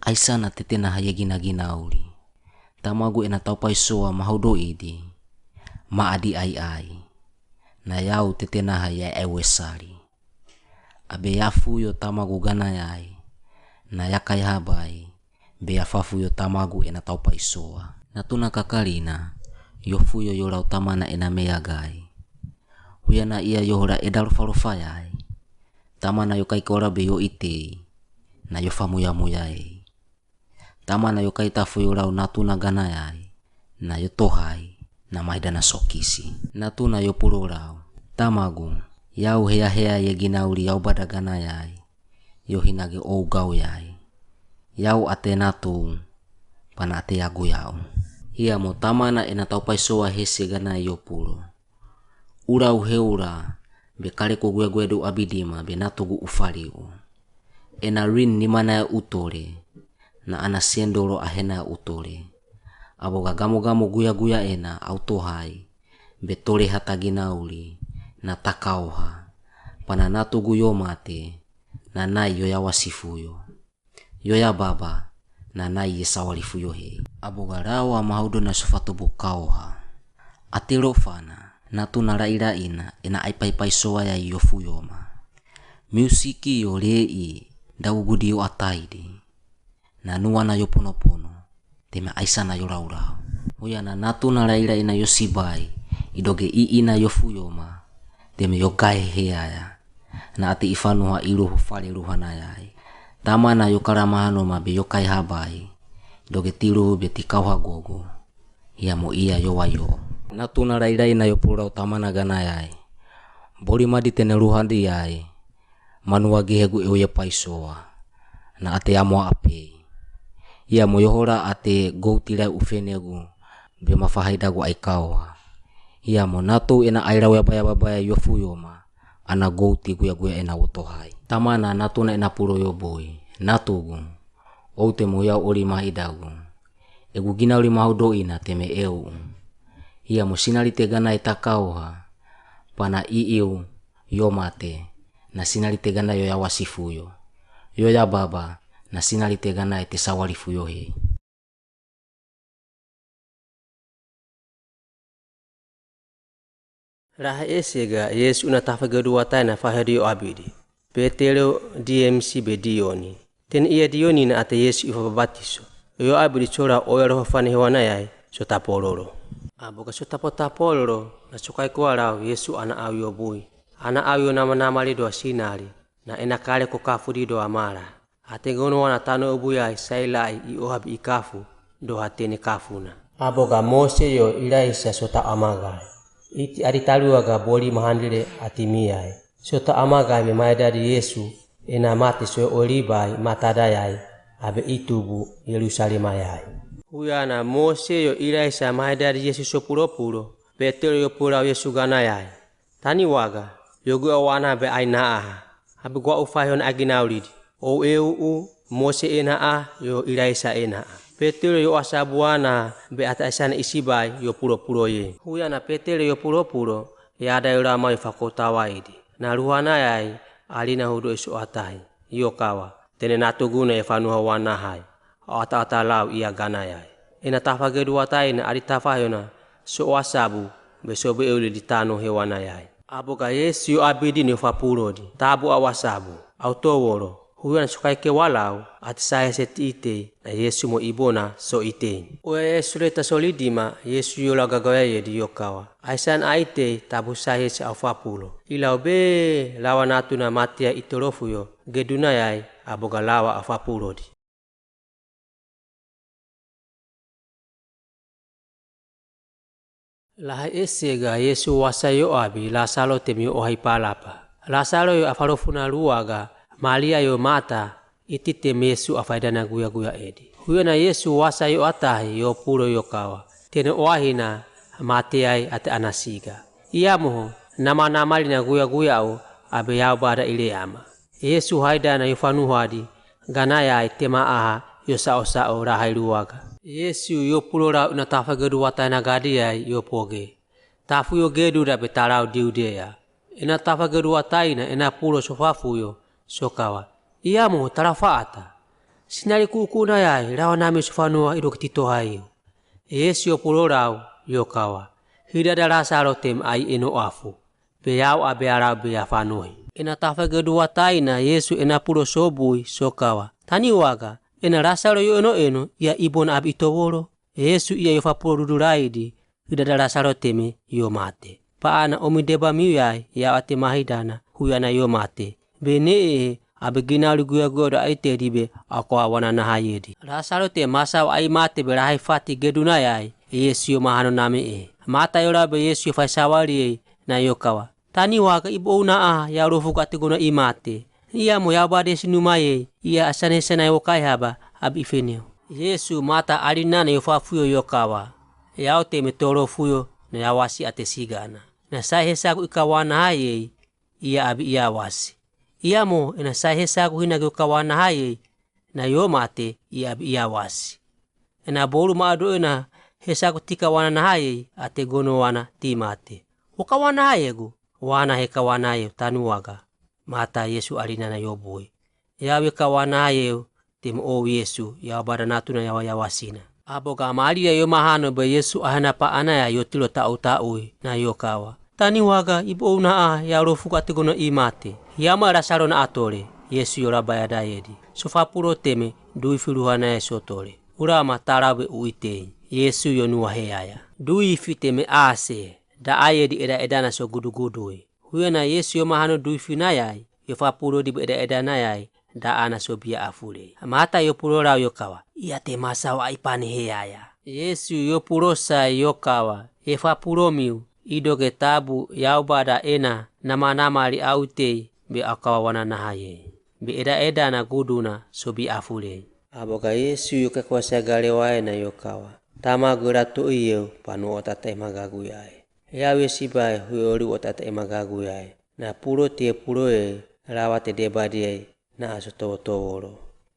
Aisana tetena ha yegina ginauli. Tamagu ena taupaisowa mahodo idi. Ma adi ai ai. Na yau tetena ha yai ai wesali. Abe yafuyo tamagu ganae yai. Na yakai habai. Be yafafuyo tamagu ena taupaisowa. Natuna kakalina. Yo fuyo yo lau tamana ena meagai. Huyana ia yo hola eda lofalofa yai. Tamana yo kaikola be yo itei. Na yo famuyamuya ei. Tamana yo kaitafu yo lau natuna ganae yai. Na yo tohai. Na maida na sokisi. Natuna yo pulo lau. Tamagu. Yau heahea ye ginauli yau bada ganae yai. Yo hinage ougau yai. Yau ate natu. Pana ate yagu yau. Hia mo tamana ena taupaisowa hese ganae yo pulo. Ula uheula, be kale ko guegue du abidima, be natu gu ufaliu. Ena rin nimana ya utole, na ana sendolo ahena ya utole. Abo ga gamogamo guyaguya ena, au tohai, be tole hata ginauli, na takaoha. Pana natu gu yo mate, na nai yo yawasi fuyo. Yo yababa, na nai ye sawali fuyo hei. Abo ga lawa mahudo na sofatubu kaoha. Ati lofana, natuna lailai na, ena aipaipaisowa yai yo fuyoma. Miusiki yo lei, dagugudi yo ataidi. Na nuana yo ponopono, Teme aisana yo raulau. Huya na natuna lailai na yo sibai, idoge ii na yo fuyoma, teme yo gae heaya. Na ate ifanuha iluhu fale luhanai ai. Tamana yo kala mahano ma be yo kai habai, idoge tiluhu be ti kauha gogo. Ia mo ia yo wayo. Natuna lailai na yo pulolau tamana ganai ai. Bori madi tene luhadi ai. Manuagi hegu euye paisoa. Na ate amoa apei. Ia mo yo hora ate gouti lai ufenegu. Be ma fahaidagu ai kauha. Ia mo natou ena ailau yabaya babaya yo fuyoma. Ana gouti guyaguya ena wotohai. Tamana natuna ena pulo yo bui. Natugu. Oute mo yau oli mahidagu. Egu ginauli mahudo ina teme eu. Ia mo sinalite ganai ta kauha. Pana iiu, yo mate, na sinalite ganai yo yawasi fuyo. Yo yababa, na sinalite ganai te sawali fuyo hei. Lahe ese ga Yesu ina tafagedu watai na fahedu yo abidi. Petelo, Diemisi be Dioni. Tene ia Dioni na ate Yesu ifo babatiso. Yo abidi sola oya loho fane hewanai ai, sota pololo. Abo ga sota pota pololo, na sokai ko walau Yesu ana au yo bui. Ana au yo namanamali doa sinali. Na ena kale ko kafu di doa mala. Ate gono wana tano ubuyai sailai i ohabi i kafu doha tene kafu na. Abo ga Mose yo Ilaisa sota amagai. Iti adi talua ga boli mahandile ati miai. Sota amagai be maida di Yesu ena mate so olibai matadayai abe itubu Yelusalema yai. Huyana Mose yo Ilaisa maida di Yesu so pulopulo. Petelo yo pulau Yesu ganai ai. Tani waga, yogu awana be ai naaha. Abe gua ufai hona aginaulidi. Ou eu u, Mose ena a, yo Ilaisa ena a. Petelo yo asabu wana be ata aisana isibai yo pulopulo ye. Huyana Petelo yo pulopulo, yada yo lama yo fakotawaidi. Na luhanai ai, alina hudo iso atahi. Yo kawa, tene natuguna ye fanuha wanahai. Ataata lau ia ganai ai. Ena tafagedu watai na adi tafahi hona, so asabu, be so be euli di tano hewanai ai. Abo ga Yesu yo abidi ni fapulodi, tabu au asabu, au towolo, huyana sokai ke walau, ati sahe se ti itei, na Yesu mo ibona so itei. Oya Yesu leta solidima, Yesu yo lau gagaoya yedi yo kawa. Aisana aitei, tabu sahe se au fapulo. Ilau be, lawa natuna matea itolofuyo, gedunai ai, abo ga lawa au fapulodi. Lahe ese ga Yesu wasa yo abi Lasalo teme yo oha i palapa. Lasalo yo afalofuna luaga, Malia yo Mata, iti teme Yesu afaidana guyaguya edi. Huyana Yesu wasa yo atahi yo pulo yo kawa. Tene oahina, mate ai ate ana siga. Ia moho, namanamali na guyaguya u, abe yau bada ileama. Yesu haidana yo fanuhadi, ganai ai tema aha, yo saosao lahai luaga. Yesu yo pulo lau ina tafagedu watai na gadi ai yo poge. Tafu yo gedu da be talau Diudea. Ina tafagedu watai na ina pulo so fafuyo, so kawa. Ia moho tala faata. Sinali kuukuunai ai, lawa nami so fanuha idoge titohai u. Yesu yo pulo lau, yo kawa. Hidada Lasalo teme ai eno afu. Be yau abe alau be ya fanuhi. Ena tafagedu watai na Yesu ena pulo so bui so kawa. Tani waga, ena Lasalo yo eno eno, ia ibona abe itowolo. Yesu ia yo fapulo dudu laidi, hidada Lasalo teme yo mate. Paana omi deba miu yai, yau ate mahidana, huyana yo mate. Be neehe, abe ginauli guyaguya da aitedi be, au kawa wananaha yedi. Lasalo teme masau ai mate be lahai fati gedunai ai, Yesu yo mahano name e. Mata yo lau be Yesu yo faisawali e, na yo kawa. Tani waga ibo ou naaha yau lufuku ate gona i mate. Ia mo yau bade sinumai e, ia aisana hesana e wokai haba, abe ifeneu. Yesu mata alinana yo fafuyo yo kawa. Yau teme tolofuyo, na yawasi ate sigana. Na sai hesaku i kawanahai e, ia abe iawasi. Ia mo, ena sai hesaku hina ge kawanahai e, na yo mate, ia abe iawasi. Ena bolu maado ena hesaku ti kawanahai e, ate gono wana ti mate. Wo kawanahai egu, wana he kawanahai e, tani waga. Mata Yesu alinana yo bui. Yau we kawanahai e, teme ou Yesu, yau bada natuna yau yawasina. Abo ga Malia yo mahano be Yesu ahena paana ya yo tilo tautaui, na yo kawa. Tani waga, ibo ou naaha yau lufuku ate gona i mate. Ia ma Lasalo na atole, Yesu yo labaya da yedi. So fapulo teme, dui filuhana e so tole. Ula ma talawe u ite i. Yesu yo nuaheyaya. Duifi te me ase, da aye di eda-edana so gudu-gudu i. Huya na Yesu yo mahanu duifi nayai, yo fapulodi be eda-eda nayai, da ana so bia afule. Mahata yo pulo lau yo kawa, ia te masawa ai paneheyaya. Yesu yo pulo sai yo kawa, e fapulomiu, ido ke tabu, yau bada ena, nama-nama li au ite i, be au kawa wananaha ye. Be eda-edana guduna, so bia afule. Abo ka Yesu yo kekwa sai galewaena yo kawa. Tama gula to iyeu, panu ota te magagu yai. Yau ye sibai, hui olu ota te magagu yai. Na pulo te pulo e, lawa te debadi yai, na aso towo-towo lo.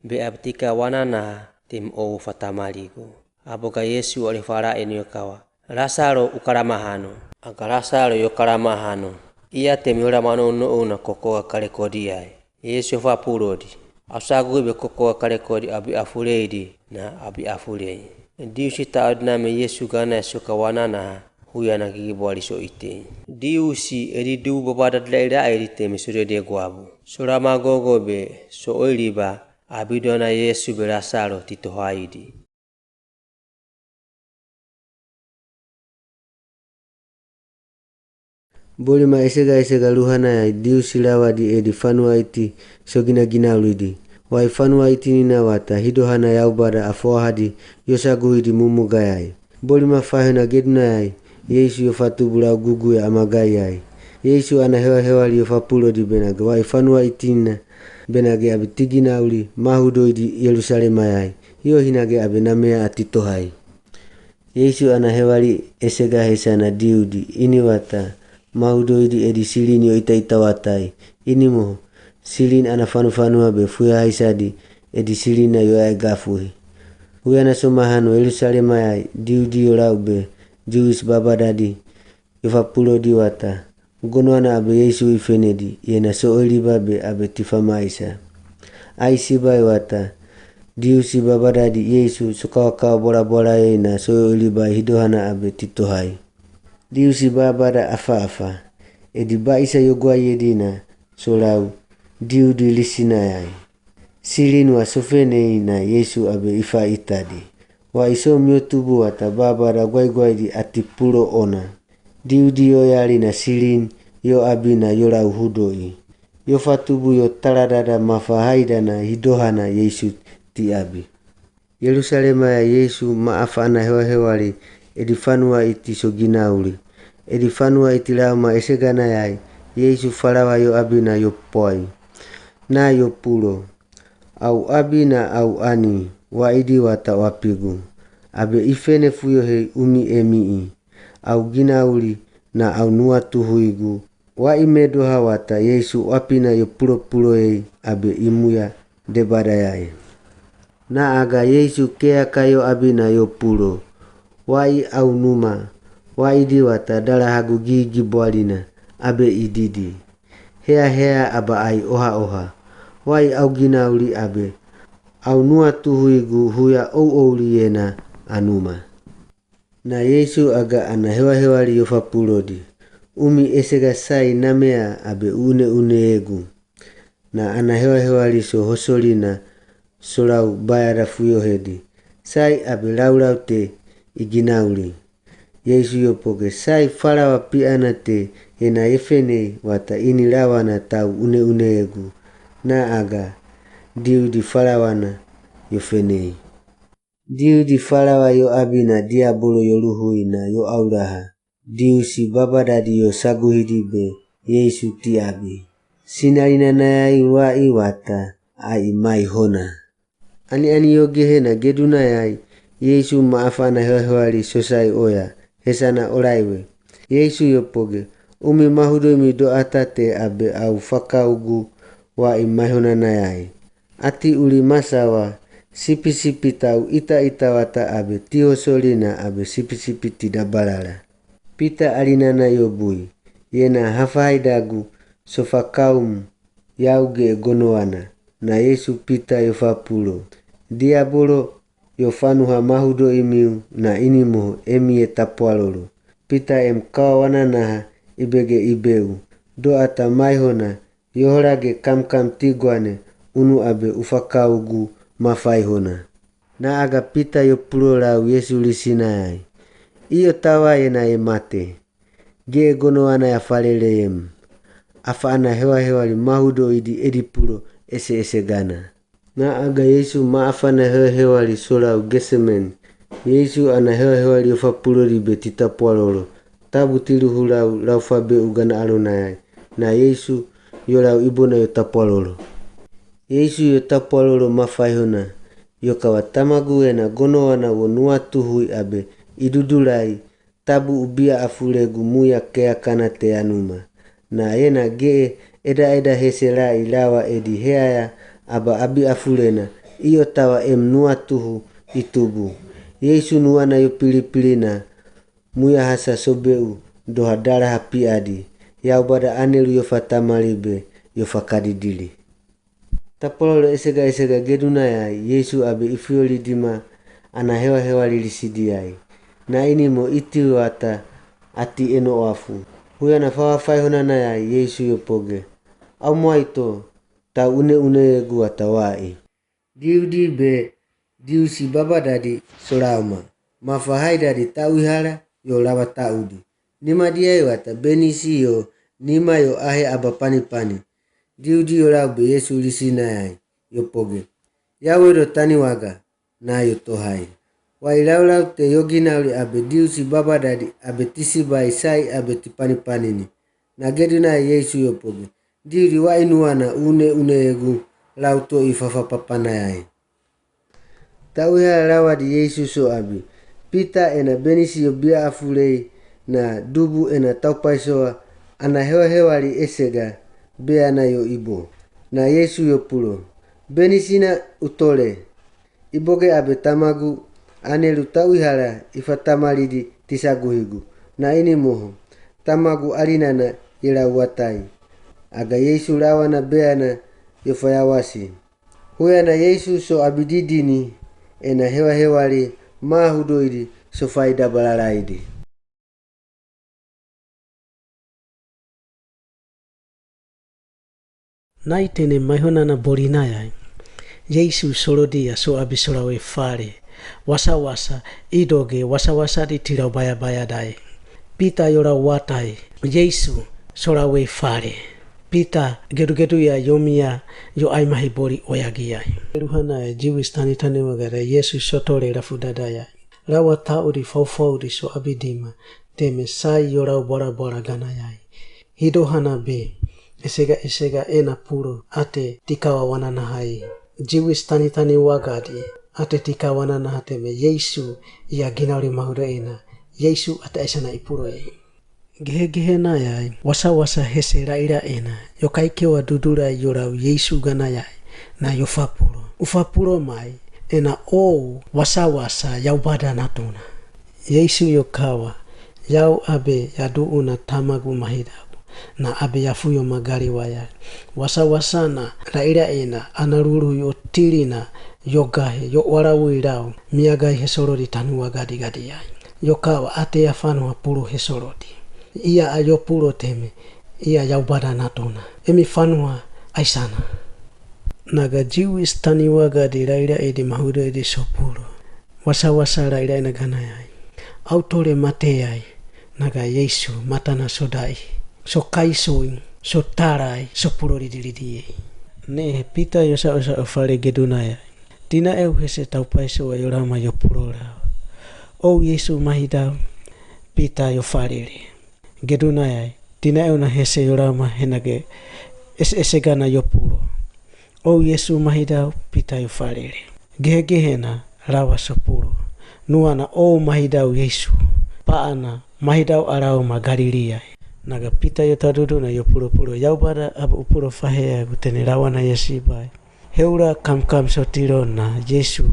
Be abi tika wananaha, te me owo fatamaligu. Abo ka Yesu ale fala eni yo kawa. Lasalo u kalamahanu. Aga Lasalo yo kalamahanu. Ia te me ola mano no una koko ga kalekodi yai. Yesu fapulodi. Au sagui be koko ga kalekodi abi afuledi, na abi afulei. Diusi ta odina me Yesu gana so ka wananaha, huya na gigi bwali so ite. Diusi edi du babada dlaila edi te me so dede gwabu. So lama gogo be, so oiliba, abi dona Yesu be Lasalo titohaidi. Bolima esega-esega luhanayai, Diusi lawadi edi fanua iti so gina-ginaulidi. Wai fanua iti nina wata, hidohana yau bada afoahadi, yo saguhidi mumugayai. Bolima fahina gedunayai, Yesu yo fatubu lau guguya amagayai. Yesu ana hewahewali yo fapulodi benage, wai fanua iti nina, benage abe tiginauli, mahudoidi Yelusalema yai. Yo hinage abe namea atitohai. Yesu ana hewali esega hesana Diudi, ini wata, mahudoidi edi silin yo ita-ita watai, ini moho, silin ana fanufanua be fuyahaisadi, edi silin na yo ae gafuhi. Huyana so mahanu Yelusalema yai, Diudi yo lau be, Juis babadadi, yo fapulodi wata. Gonoana abe Yesu ifenedi, yena so oiliba be abe tifamaisa. Ai sibai wata, Diusi babadadi Yesu so kawakawa bolabolaye na so oiliba hidohana abe titohai. Diusi babada afaafa, edi baisa yo gwaiedi na so lau, Diudi lisinayai. Silin wa sofenei na Yesu abe ifaitadi. Wa iso miotubu wata babada gwaigwaidi ati pulo ona. Diudi yo yali na silin, yo abina yo lau hudoi. Yo fatubu yo taladada mafa haidana hidohana Yesu ti abi. Yelusalema yai Yesu maafa ana hewahewali edi fanua iti so ginauli. Edi fanua iti lauma eseganayai, Yesu falawa yo abina yo poi. Na yo pulo. Au abi na au ani, waidi wata wapigu. Abe ifene fuyohei umi emii. Au ginauli na au nuatuhuigu. Wai medoha wata Yesu wapina yo pulopuloyei abe imuya debadayai. Na aga Yesu keaka yo abina yo pulo. Wai au numa, waidi wata dalahagu gigibwalina, abe ididi. Heahea aba ai ohaoha. Wai au ginauli abe. Au nuatuhuigu huya ououli yena anuma. Na Yesu aga ana hewahewali yo fapulodi. Umi esega sai namea abe uneunegu. Na ana hewahewali so hosolina so lau bayada fuyohedi. Sai abe laulau te iginauli. Yesu yo poge sai falawa piana te yena yefenei wata ini lawana tau uneunegu. Na aga, Diudi falawana yo fenei. Diudi falawa yo abina Diabolo yo luhuina yo aulaha. Diusi babadadi yo saguhidi be Yesu ti abi. Sinalinanayai wai wata ai maihona. Aniani yo gehena gedunayai, Yesu maafa ana hewahewali so sai oya, hesana olaiwe. Yesu yo poge, umi mahudoi mi doata te abe au fakaugu wai maihonanayai. Ati uli masawa, sipisipi tau itaita wata abe ti hosolina abe sipisipi ti dabalala. Pita alinana yo bui, yena hafahaidagu so fakaumu, yau ge gonowana, na Yesu Pita yo fapulo. Diabolo yo fanuha mahudoi miu na ini moho emi ye tapwalolo. Pita em kawawananaha ibe ge ibeu. Doata maihona, yohora ge kamkam tigwane unu abe u fakaugu mafaihona. Na aga Pita yo pulo lau Yesu lisinaai: Iyo tawa yena ye mate. Gee gonowa nai afalele yem. Afa ana hewahewali mahudo idi edi pulo ese ese gana. Na aga Yesu ma afa ana hewahewali so lau Gesemani. Yesu ana hewahewali yofa pulo di be ti tapwalolo. Tabu ti luhu lau, lau fa be u gana alo nai. Na Yesu yo lau ibo na yo tapwalolo. Yesu yo tapwalolo ma faihona. Yo kawa tamagu ena gonowa na wo nuatuhu i abe i dudulai tabu u bia afule gu muya kea kana te anuma. Na yena gee eda eda hese lai lawa edi heaya aba abi afule na, iyo tawa em nuatuhu i tubu. Yesu nuwa na yo pilipili na muya hasa so be u doha dala hapi adi. Yau bada anelu yofa tamali be yofa kadidili. Tapwalolo esega esega gedunayai Yesu abe i fioli dima ana hewahewali lisidiai. Na ini mo iti wata ati eno wafu. Huya na fawa faihonanayai Yesu yo poge: Au mwaito, tau une une yegu wata wai. Diudi be diusi babadadi so lauma. Ma fahai dadi tauihala yo lawa taudi. Nima diai wata benisi yo nima yo ahe aba panipani. Diudi yo lau be Yesu lisinayai yo poge: Yau wedo tani waga na yo tohai. Wai lau lau te yo ginauli abe diusi babadadi abe ti sibai sai abe ti panipanini. Na gedunayai Yesu yo poge: Diudi wai nuwa na une une yegu lau toi fafa papanayai. Tauihala lawa di Yesu so abi. Pita ena benisi yo bia afulei na dubu ena taupaisowa ana hewahewali esega be ana yo ibo. Na Yesu yo pulo: Benisi na utole. Iboge abe tamagu anelu tauihala ifa tamalidi ti saguhigu. Na ini moho tamagu alina na ye lau watai. Aga Yesu lawa na be ana yo fayawasi. Huya na Yesu so abi didini ena hewahewali mahudo idi so fai dabalalaidi. Nai tene maihona na bolinayai Yesu solodia so abi so lawe fale. Wasawasa idoge wasawasa di ti lau bayabaya dai. Pita yo lau watai. Yesu so lawe fale. Pita gedugedu ya yo mia yo ai mahi boli oyagiai. Luhanai Jiwis tanitani waga dai Yesu so tole lafu dadayai. Lawa taudi faufaudi so abi dima teme sai yo lau bwalabwala ganayai. Hidohana be esega esega ena pulo ate ti kawa wananahai. Jiwis tanitani wagadi ate ti kawa wananaha teme Yesu iya ginauli mahudo ena. Yesu ate aisana i pulo yai. Gehegehenayai wasawasa hese laila ena yo kaikewa dudulai yo lau Yesu ganayai na yo fapulo. U fapulo mai ena ou wasawasa yau bada natona. Yesu yo kawa yau abe yadu una tamagu mahidau na abe yafuyo magaliwayai. Wasawasa na laila ena ana lulu yo tilina yo gahe yo walawi lau miagai hesolodi tani wagadi gadiyai. Yo kawa ate ya fanuha pulo hesolodi. Iya ayo pulo teme iya yau bada natona. Emi fanuha aisana. Naga Jiwis tani wagadi laila edi mahudo edi so pulo. Wasawasa laila ena ganayai. Au tole mateyai. Naga Yesu matana so dai, so kaisoi, so talai, so pulo lidilidiyei. Nehe Pita yo sausau fale gedunayai. Tina eu hese taupaisowa yo lauma yo pulo lau. Ou Yesu mahidau. Pita yo falele. Gedunayai tina eu na hese yo lauma henage esesegana yo pulo. Ou Yesu mahidau. Pita yo falele. Gehegehena lawa so pulo. Nuana ou mahidau Yesu. Paana mahidau alauma Galiliai. Naga Pita yo taduduna yo pulopulo yau bada abu u pulo fahe agu tene lawana ya sibai. Heula kamkam so tilo na Yesu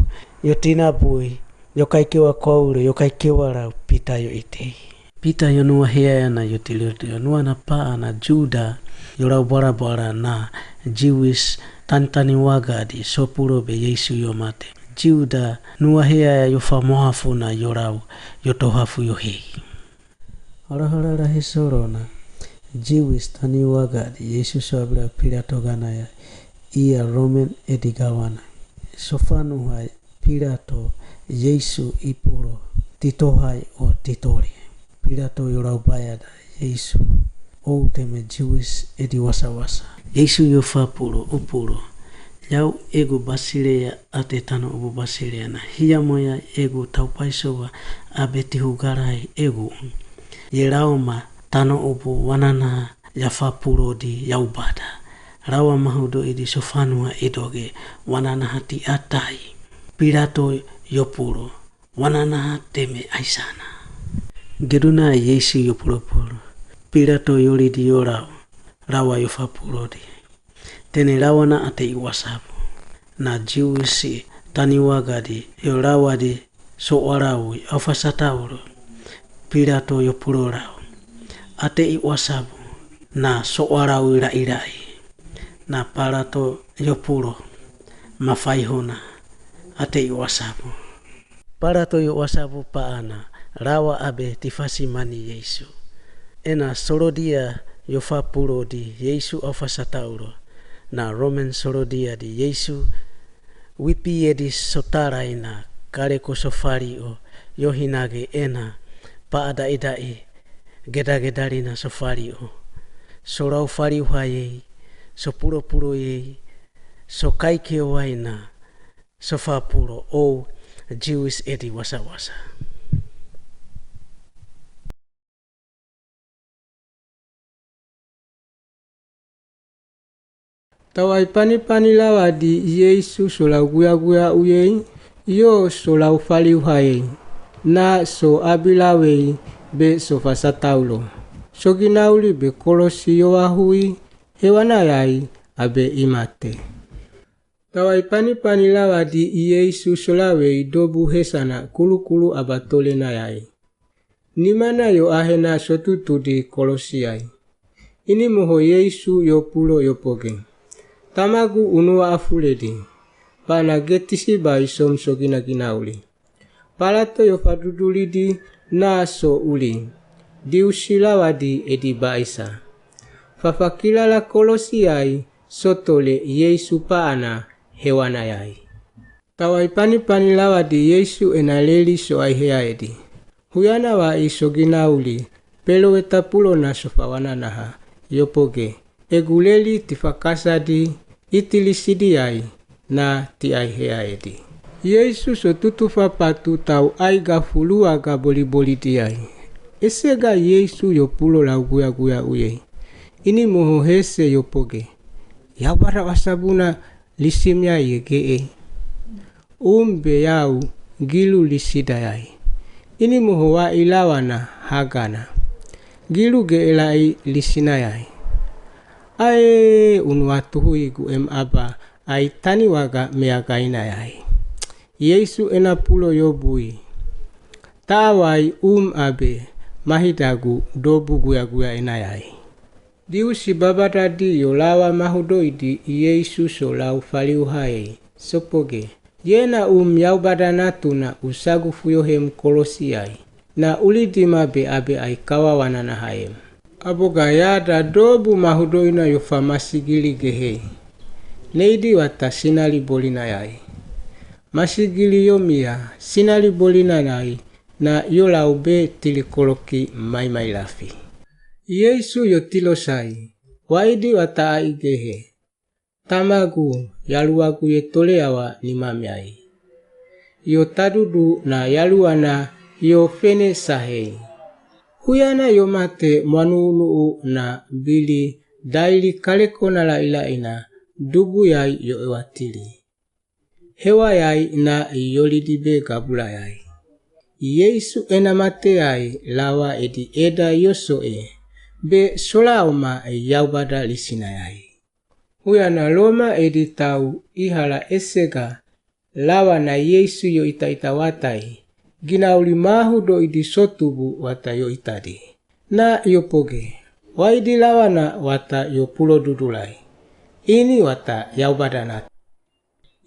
yo tina bui yo kaikewa kwaule yo kaikewa lau Pita yo itei. Pita yo nuaheaya na yo tilotilo nuana paana Juda yo lau bwalabwala na Jiwis tanitani wagadi so pulo be Yesu yo mate. Juda nuaheaya yo famohafu na yo lau yo tohafu yo hei. Halahala lahi solo na Jiwis tani wagadi Yesu so abi lau Pilato ganayai, iya Romen edi gawana. So fanuhai Pilato, Yesu i pulo, titohai o titoli. Pilato yo laubaya da Yesu, ou teme Jiwis edi wasawasa. Yesu yo fapulo, u pulo, yau egu Basileia ate tano obu Basileia na hiya moya egu taupaisowa abe tihu galai egu. Ye lawa ma tano obu wananaha ya fapulo di yaubada. Lawa mahudo idi sofanuha idoge wananaha ti atai. Pilato yo pulo, wananaha teme aisana. Geduna Yesu yo pulo pulo. Pilato yo lidi yo lawa, lawa yo fapulo di. Tene lawa na ate i wasabu. Na Jiwisi tani wagadi yo lawa di sowalawi aufasatauro. Pilato yo pulo lawa, ate i wasabu. Na sowalawi lailai. Na Pilato yo pulo, mafaihona, ate i wasabu. Pilato yo wasabu paana, lawa abe tifasi mani Yesu. Ena solodia yo fapulo di Yesu aufasatauro. Na Roman solodia di Yesu, wipi yedi sotalai na kaleko sofalio, yo hinage ena paadaidai gedagedalina sofalio. Solaufaliuhayei, sopulopuloyei, sokaikewai na sofapulo ou Jiwis edi wasawasa. Tawai panipani lawa di Yesu solauguyaguya uyei, yo solaufaliuhayei, na soabilawei be sofasatauro. Soginauli be kolosi yo wahui, hewanayai abe imate. Tawai panipani lawa di Yesu solawei dobu hesana kulukulu abatolenayai. Nimana yo ahena sotutu di kolosiyai. Ini moho Yesu yo pulo yo poge. Tamagu, unua afuledi. Pana getisibai som soginaginauli. Pilato yo fadudulidi na souli. Diusi lawadi edi baisa. Fafakilala kolosiyai sotole Yesu paana hewanayai. Tawai panipani lawa di Yesu ena leli soaiheaedi. Huyana wai soginauli, peloweta pulo na sofawananaha, yo poge. Egu leli tifakasadi, iti lisidiyai, na tiaiheaedi. Yesu sotutufa patu tau aigafu luaga bolibolidiai. Esega Yesu yo pulo lauguyaguya uyei. Ini moho hese yo poge. Yaubada wasabuna lisimyai ye geei. Um be yau gilu lisidayai. Ini moho wai lawa na hagana. Gilu geelai lisinayai. Ae, unua tuhui gu em aba ai tani waga meagainayai. Yesu ena pulo yo bui. Tawai um abe mahidagu dobu guyaguyaenayai. Diusi babadadi yo lawa mahudoidi Yesu solaufaliuhayei, sopoge. Yena um Yaubada Natu na usagu fuyohem kolosiyai. Na ulidima be abe ai kawawananahaem. Aboga yada dobu mahudoina yo famasigili gehei. Neidi wata sinalibolinayai. Masigili yo mia sinalibolinayai na yo lau be tilikoloki maimailafi. Yesu yo tilosai, waidi wata ai gehe. Tamagu, yaluagu ye toleawa nimamyai. Yo tadudu na yaluana yo fene sahei. Huyana yo mate mwanuunuu na bili daili kalekona lailaina duguyai yo ewatili. Hewayai na yolidi be gabulayai. Yesu ena mateyai lawa edi eda yo soe. Be solaoma Yaubada lisinayai. Huyana loma edi tau ihala esega lawa na Yesu yo itaita watai. Ginauli mahudoidi sotubu wata yo itadi. Na yo poge. Waidi lawa na wata yo pulo dudulai. Ini wata Yaubada Natu.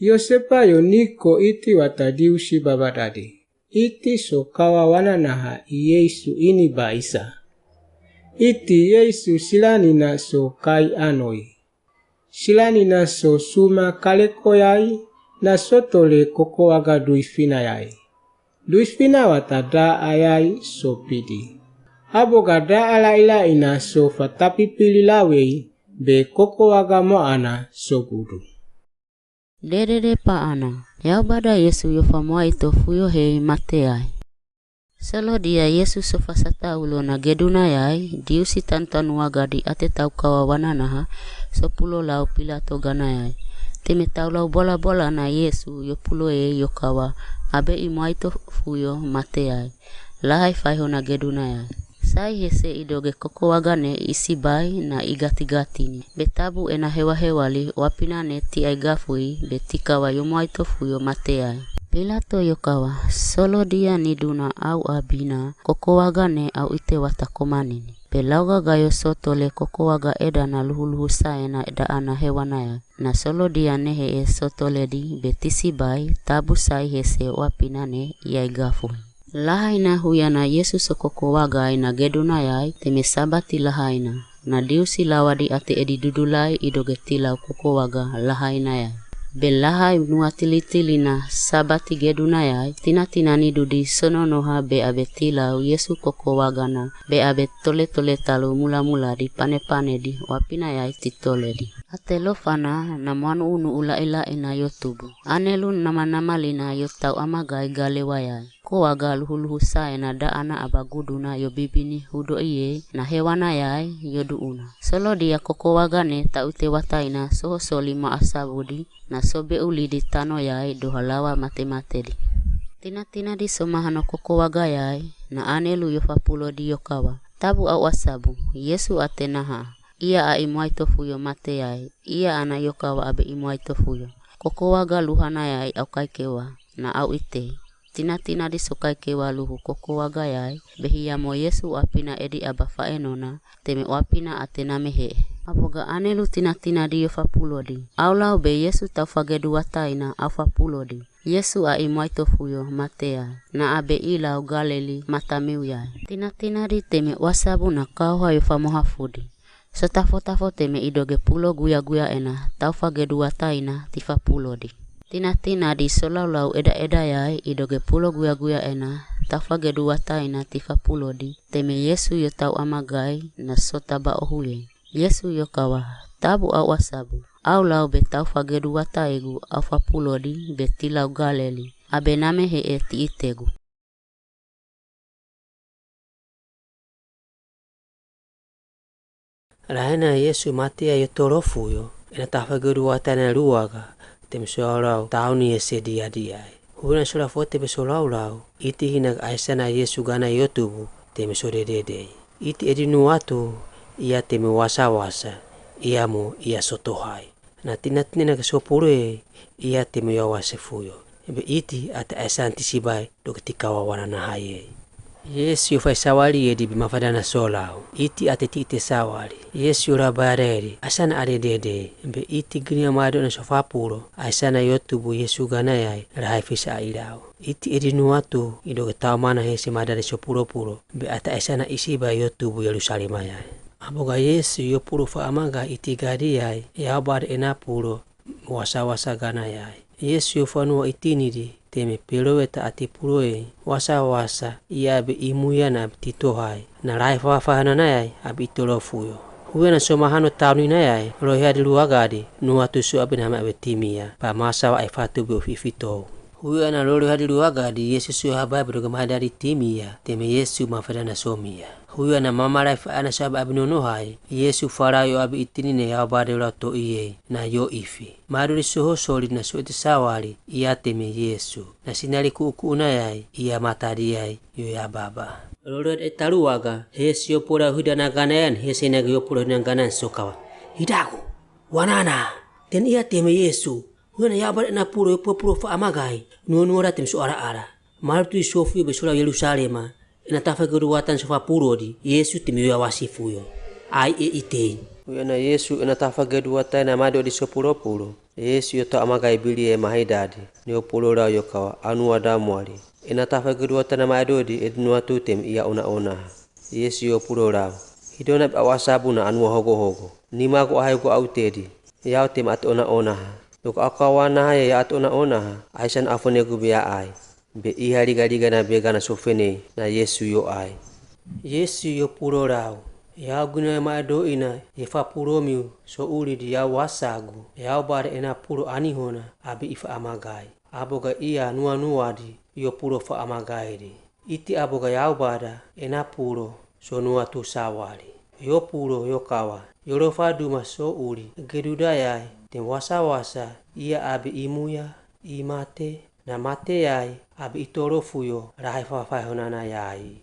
Yosepa yo Niko iti wata diusi babadadi. Iti sokawawananaha Yesu ini baisa. Iti Yesu silanina sokai anoi. Silanina sosuma kalekoyai. Na sotole kokowaga dui fina yae. Dui fina wata da ayae so pidi. Abo ga da alaila ina so fatapi pili lawe, be kokowaga mo ana so gudu. Dedede pa ana. Yaobada Yesu yofa mo aito fuyo hei mate yae. Solodia Yesu sofa sata ulo na geduna yae, diusi tantanu waga di ate tau kawa wananaha, sopulo lau Pilato gana yae. Teme tau lau bolabola na Yesu yopulo e yokawa, abe i mo aito fuyo mate yae. Lahai faiho na geduna yae. Sai hese idoge kokowaga ne isibai na igatigati ni. Be tabu ena hewahewali wapina ne ti ai gafui be tikawa yomo aito fuyo mate yae. Pilato yokawa, solodia niduna au abina, kokowaga ne au ite wata komani ni. Be lauga gayo sotole kokowaga eda na luhuluhu sae na da ana hewana yae. Na solodia nehe e sotole di be tisibai, tabu sai hese wapina ne i ai gafui. Lahaina huya na Yesu so kokowaga ina geduna yae, teme sabati lahaina. Na diusi lawa di ate edi dudulai idoge tilau kokowaga lahaina yae. Be lahai nua tilitili na sabati geduna yae, tinatina nidu di sononoha be abe tilau Yesu kokowaga na, be abe toletole talu mulamula di panepane di wapina yae titole di. Ate lofana na mwanu unu ulaila ina yotubu. Anelu namanamali na yotau amagai galewa yae. Kowaga luhuluhu sae na da ana aba gudu na yobibini hudo iye na hewana yae yodu una. Solodia kokowaga ne tau ite wataina sohosoli ma asabu di na sobe uli di tano yae doha lawa matemate di. Tinatina di somahano kokowaga yae, na anelu yofa pulo di yokawa. Tabu au asabu, Yesu ate naha. Ia a i mo aito fuyo mate yae, ia ana yokawa abe i mo aito fuyo. Kokowaga luhana yae au kaikewa, na au ite. Tinatina di so kaikewa luhu kokowaga yae, be hia mo Yesu wapina edi aba faenona, teme wapina ate name he. Aboga anelu tinatina di yofa pulo di. Au lau be Yesu tau fagedu wataina au fa pulo di. Yesu a i mo aito fuyo mate yae, na abe i lau Galeli matamiu yae. Tinatina di teme wasabu na kauha yofa moha fudi. Sotafotafo teme idoge pulo guyaguya ena tau fagedu wataina ti fa pulo di. Tinatina di solaulau edaeda yae idoge pulo guyaguya ena tau fagedu wataina ti fa pulo di, teme Yesu yotau amagai na sotaba ohuye. Yesu yokawa, tabu au asabu. Au lau be tau fagedu wataigu au fa pulo di be tilau Galeli, abe name he e ti itegu. Lahaina Yesu mate yae yotolo fuyo, ena tau fagedu wataina luaga, teme solaulau tauni ese diadi yae. Huwena sola fote be solaulau, iti hina aisana Yesu gana yotubu, teme sodededei. Iti edi nuatu, ia teme wasawasa, ia mo ia sotohai. Na tinatina na ke sopuro e, ia teme yawase fuyo. Be iti ate aisana tisibai doge tikawa wananaha ye. Yesu yofa i sawali edi be mafadana solau. Iti ate ti ite sawali. Yesu yola baere edi, aisana ade dede. Be iti ginia mado na sofa pulo, aisana yotubu Yesu gana yae, lahai fisa a ilau. Iti edi nuatu, idoge taumana hese madadi sopulopulo, be ata aisana isibai yotubu Yelusalema yae. Aboga Yesu yopulo fa amagai iti gadi yae, yaobade ena pulo, wasawasa gana yae. Yesu yofanua itini di, teme peloweta ati pulo e, wasawasa, ia abe imuya na abe titohai, na lahai fafahana na yae, abe itolo fuyo. Huwena somahano tauni na yae, lohi adi luagadi, nuatu so abe name abe timia, pa masawa ai fatu be ufi ifitou. Huwena lolohi adi luagadi, Yesu so habai be doge madadi timia, teme Yesu mafadana somia. Huwena mamalai faena so abe abe nonohai, Yesu farai o abe itini ne yaobade lau to iye, na yo ifi. Mado di sohosoli na so ete sawali, ia teme Yesu. Na sinali kuukuuna yae, ia matadi yae, yo yababa. Lolohi adi eta luaga, hese yopulo hidana gana yae, hese ina ge yopulo hidana gana yae sokawa. Hidagu, wanana, ten ia teme Yesu. Huwena yaobade ena pulo yopulo fa amagai, nuanua da teme so araara. Mado di sofuyo be solau Yelusalema, ena tau fagedu wataina sofa pulo di, Yesu teme yo yawase fuyo. Ai e itei. Huwena Yesu ena tau fagedu wataina mado di sopulopulo. Yesu yotau amagai bilie mahidadi, ni yopulo lau yokawa, anua damwali. Ena tau fagedu wataina mado di, edi nuatu teme ia onaonaha. Yesu yopulo lau. Hidona be au asabu na anua hogohogo. Nimagu ahaigu au tedi. Yau teme ate onaonaha. Dok aokawan naha ya ad ona-onaha, aisan afoneku be ai. Be iha liga-liga na be gana sofene na Yesu yo ai. Yesu yo pulorau, ya gina maedoi na ye fapulo miu so uli di ya wasagu, ya ubare ena pulo anihona abi ifa amagai. Aboga ia nua-nua di yo pulo fa amagai di. Iti aboga ya ubada ena pulo so nua tu sawali. Yo pulo yo kawa, yo lofa duma so uli gedudayai, te wasa-wasa ia abi imuya, imate, na mateyai abi itolo fuyo, lahai fafaihonanayai.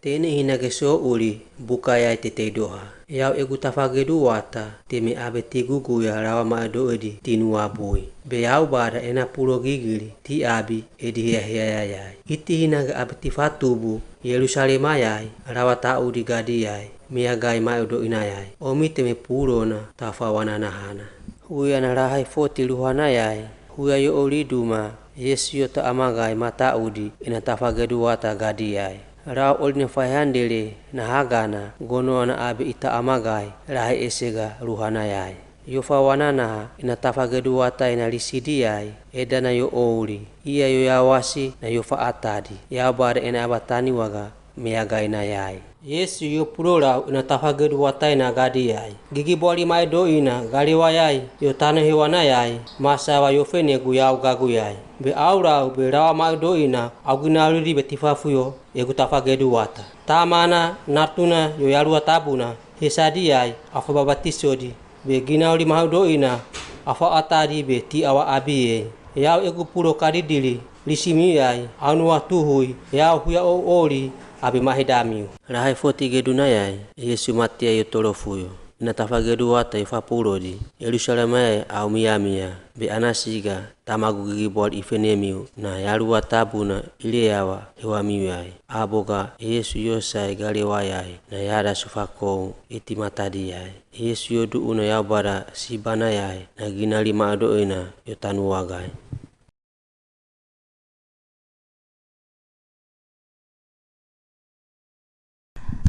Tene hinage so uli bukayai tetei doha. Yau egu tafagedu wata, teme abe ti guguya lawa maedoi di ti nua bui. Be ya ubada ena pulo gigili ti abi edi hea-heayayai. Iti hinage abe ti fatubu Yelusalemyai, lawa taudi gadiyai, meagai maedoi nayai. Omi teme pulo na tafawananahana. Huyana lahai foti luhanayai. Huya yo oli duma, Yesu yo ta amagai mataudi ena tafagedu wata gadiyai. Lawa oli na faihandele na hagana gonoana abi ita amagai lahai esega luhanayai. Yo fawananaha ena tafagedu wata ena lisidiyai, edana yo oli, ia yo yawasi na yo faatadi, ya ubare ena aba tani waga meagainayai. Yesu yo pulorau ena tafagedu wata ena gadiyai. Gigibwali maedoi na galewayai yo tano hewanayai, masawa yo fenegu yau gaguyai. Be au lau be lawa maedoi na au ginauli di be ti fafuyo egu tafagedu wata. Tamana, Natuna yo Yalua Tabuna, hesadiai au fababatisodi, be ginauli mahaudoi na au faatadi be ti awa abiyei. Yau egu pulo kadidili lisimiyai au nua tuhui, yau huya oo oli abe mahedamiu. Lahai foti gedunayai, Yesu mateyai yo tolo fuyo. Ena tafagedu wata yo fapulodi Yelusalemyai au miamiya, be anasiga tamagu gigibwali ifenemiu na Yalua Tabuna ileyawa hewamiyai. Aboga Yesu yo sai galewayai na yada so fakou iti matadiyai. Yesu yo duu na yaubada sibanayai na ginauli maedoi na yo tanuwagai.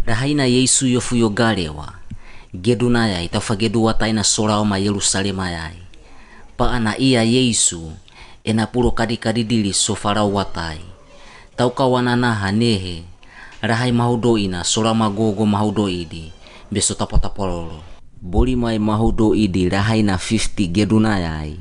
Lahai na Yesu yo fuyo galewa gedunayai, tafagedu wata ina so lawa ma Yelusalemyai. Paana ia Yesu ena pulo kadikadidili so falau watai. Taukawananaha nehe, lahai mahaudoi na so lawa ma gogo mahaudoidi be so tapwatapwalolo. Bolimai mahaudoi di lahai na fifti gedunayai.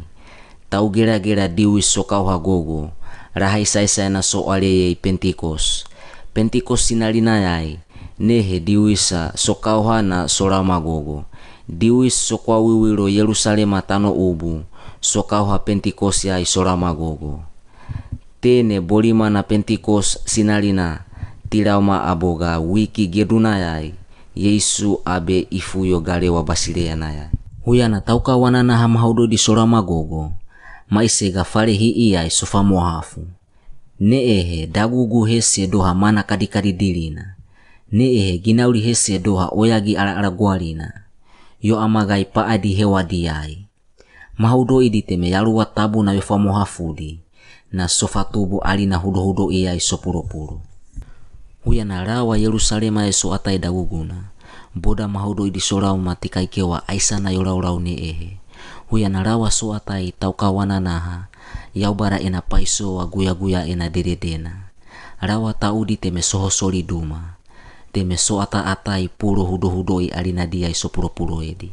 Taugelagela diwi so kauha gogo, lahai saisai na so aleyei Pentikos. Pentikos sinalinayai nehe, diwisa so kauha na so lawa ma gogo. Diwis so kwawiwilo Yelusalema tano ubu, so kauha Pentikosyai so lawa ma gogo. Tene bolima na Pentikos sinalina ti lawa ma aboga wiki gedunayai, Yesu abe ifuyo galewa Basileyanayai. Huyana taukawananaha mahaudoi di so lawa ma gogo, maisega fale hiiyai so famohafu. Neehe dagugu hese doha mana kadikadidili na. Neehe ginauli hese doha oyagi alaala gwali na. Yo amagai paadi hewadiai. Mahaudoi di teme Yalua Tabuna yo famohafudi, na so fatubu alina hudohudoiyai so pulopulo. Huyana lawa Yelusalemyai so atai daguguna, boda mahaudoi di so lawa ma tikaikewa aisana yo laulau neehe. Huyana lawa so atai taukawananaha, yaubara ena paisowa guyaguya ena dededena. Lawa taudi teme so hosoli duma. Teme so ataatai pulo hudohudoi alinadiai so pulopuloedi.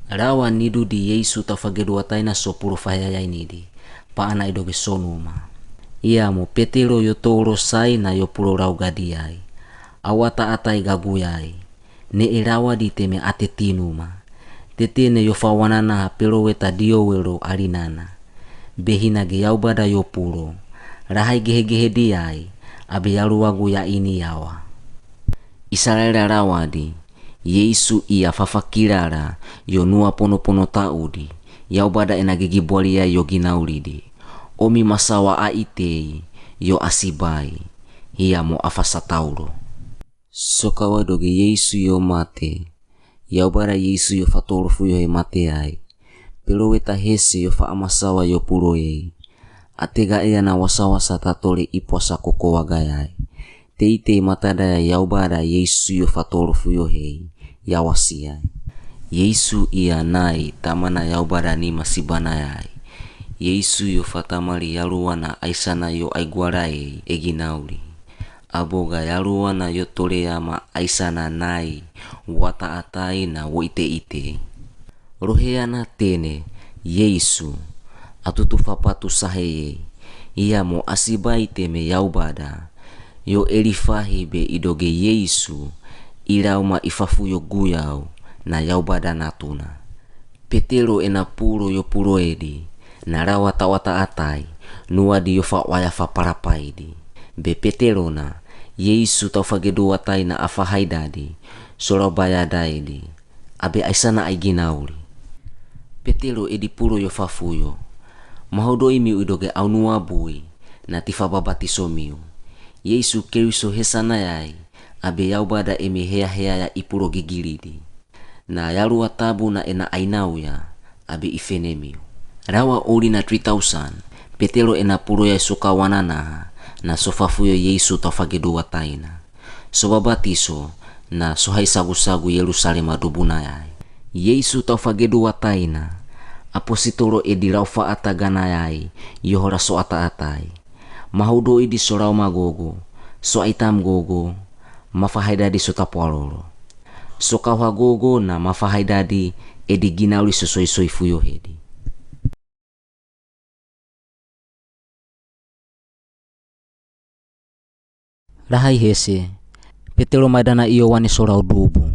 Lawa nidu di Yesu tafagedu wataina so pulo fahayayai nidi, paana idoge so numa. Ia mo Petelo yo tolo sai na yo pulo lau gadiai. Au ataatai gaguyai. Neelawa di teme ate tinuma. Tetene yo fawananaha peloweta di Yowelo alinana. Be hinage yaubada yo pulo. Lahai gehegehe diai, abe yaluagu yaini yawa. Isalaela lawadi, Yesu ia fafakilala, yo nua ponopono taudi, yaubada ena gigibwaliai yo ginaulidi. Omi masawa aitei, yo asibai, ia mo afasataulo. Sokawa doge Yesu yo mate. Yaubara Yesu yo fatolo fuyo he mateai. Peloweta hese yo faamasawa yo puloei. Atega ea na wasawasa tatole ipwasa kokowagayai. Teitei matadayai yaubara Yesu yo fatolo fuyo hei. Yawasiai. Yesu ia nai Tamana Yaubada ni ma sibanayaai. Yesu yo fatamali yaluana aisana yo aigwaraei e ginauli. Abo ga yaluana yo toleyama aisana nai wata atai na woiteite. Roheana tene Yesu, atutu fapatu saheyei, ia mo asibai teme Yaubada, yo elifahi be idoge Yesu i lauma ifafu yo Guyau na Yaubada natuna. Petelo ena pulo yo puloedi, na lawa tawata atai, nuadi yo fawaya fapalapaidi. Be Petelo na, Yesu taufageduataina afahaidadi, solabayadaedi, abe aisana ai ginauli. Petelo edi pulo yo fafuyo, mahudoimiu idoge aunua bui, na ti fababatisomiu. Yesu Keliso hesanayai, abe Yaubada emi heyaheya i pulo gigilidi. Na Yalua Tabu na ena ainauya, abe ifenemiu. Lawa oli na three thousand, Petelo ena puloyai sokawananaha, na sofafuyo Yesu taufageduataina. Sobabatiso, na sohai sagusagu Yelusalema dobunayai. Yesu taufageduataina, apositolo edi laufata ganayai, yo hola soata atai. Mahudoidi solauma gogo, soaitam gogo, mafahaidadi sotapwalolo. Sokauha gogo na mafahaidadi edi ginauli sosoisoi fuyohedi. Lahai hese, Petelo maida na Iyowane solau dubu.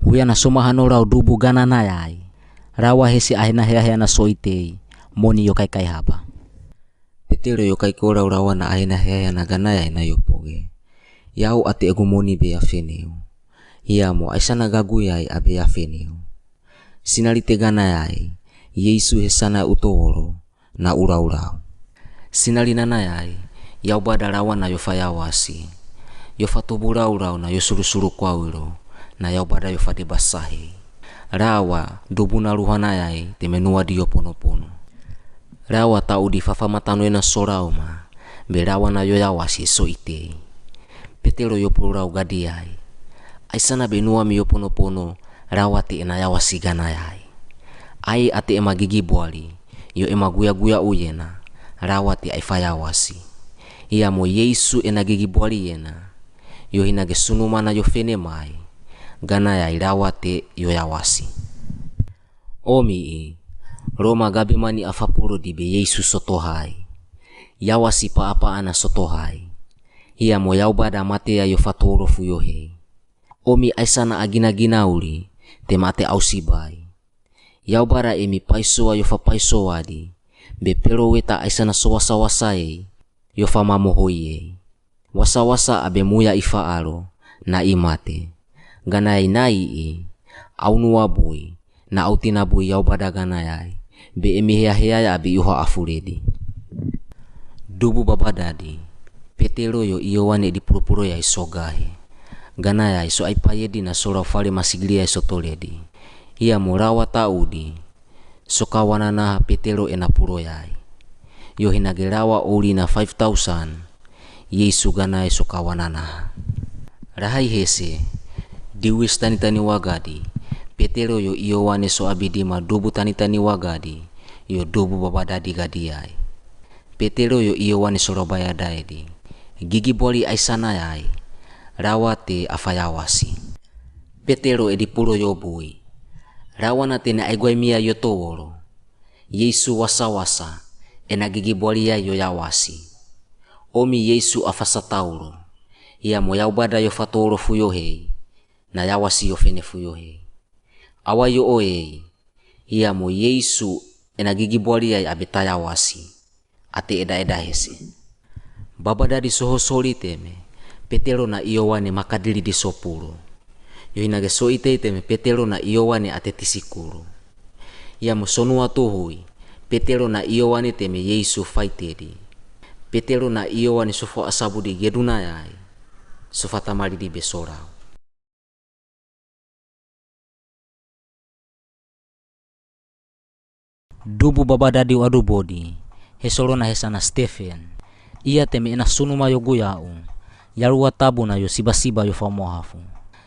Huya na somahano lau dubu gananayai. Lawa hese ahena heahea na soitei, moni yo kaikaihaba. Petelo yo kaikolau lawana ahena heahea na ganayai na yopoge. Yau ate egu moni be yafeneu. Ia mo aisana gaguyai abe yafeneu. Sinalite ganayai, Yesu hesana utowolo, na ulaulau. Sinalinanayai, Yaubada lawana yo fayawasi. Yo fatubu laulau na yo sulusulu kwawilo, na Yaubada yo fadeba sahe. Lawa, dubu na luhanayai, teme nuadi yo ponopono. Lawa taudi fafamatanoena solauma, be lawana yo yawasi soitei. Petelo yo pulau gadiai. Aisana be nuami yo ponopono, lawa te ena yawasi ganayai. Ai ate ema gigibwali, yo ema guyaguya uyena, lawa te ai fayawasi. Ia mo Yesu ena gigibwali yena, yo hinage sunumana yo fenemai, ganayai lawa te yo yawasi. Omi i, loma gabemani afapulodi be Yesu sotohai. Yawasi paapaana sotohai. Ia mo Yaubada matea yo fatolo fuyohei. Omi aisana aginaginauli, teme ate ausibai. Yaubada emi paisowa yo fapaisowadi, be peloweta aisana sowasawasai, yo famamohoiei. Wasawasa abe muya ifaalo, na imate. Ganayai nai i, aunua bui, na autina bui Yaubada ganayai, be emi heahea abe iuha afuledi. Dubu babadadi, Petelo yo Iyowane di pulopuloyai sogahe. Ganayai soaipayedi na solau fale masigiliai sotoledi. Ia mo lawa taudi, sokawananaha Petelo ena puloyai. Yo hinage lawa oli na five thousand, Yesu ganayai sokawananaha. Lahai hese, diwis tanitani wagadi, Petelo yo Iyowane soabidi ma dubu tanitani wagadi, yo dubu babadadi gadiai. Petelo yo Iyowane solabayadaedi. Gigibwali aisanayai, lawa te afayawasi. Petelo edi pulo yo bui. Lawana tene aigwaimia yo towolo. Yesu wasawasa, ena gigibwaliai yo yawasi. Omi Yesu afasataulo. Ia mo Yaubada yo fatolo fuyohei, na yawasi yo fene fuyohei. Awa yo oei, ia mo Yesu ena gigibwaliai abe tayawasi. Ate edaeda hese. Babadadi sohosoli teme, Petelo na Iyowane makadilidi sopulo. Yo hinage soitei teme Petelo na Iyowane ate tisikulu. Ia mo sonua tuhui, Petelo na Iyowane teme Yesu faitedi. Petelo na Iyowane sofo asabudi gedunayai, sofatamalidi be solau. Dubu babadadi wadubodi, hesolo na hesana Stephen. Ia teme ena sunuma yo guyau, Yaluwa Tabu na yo sibasiba yo famohafu.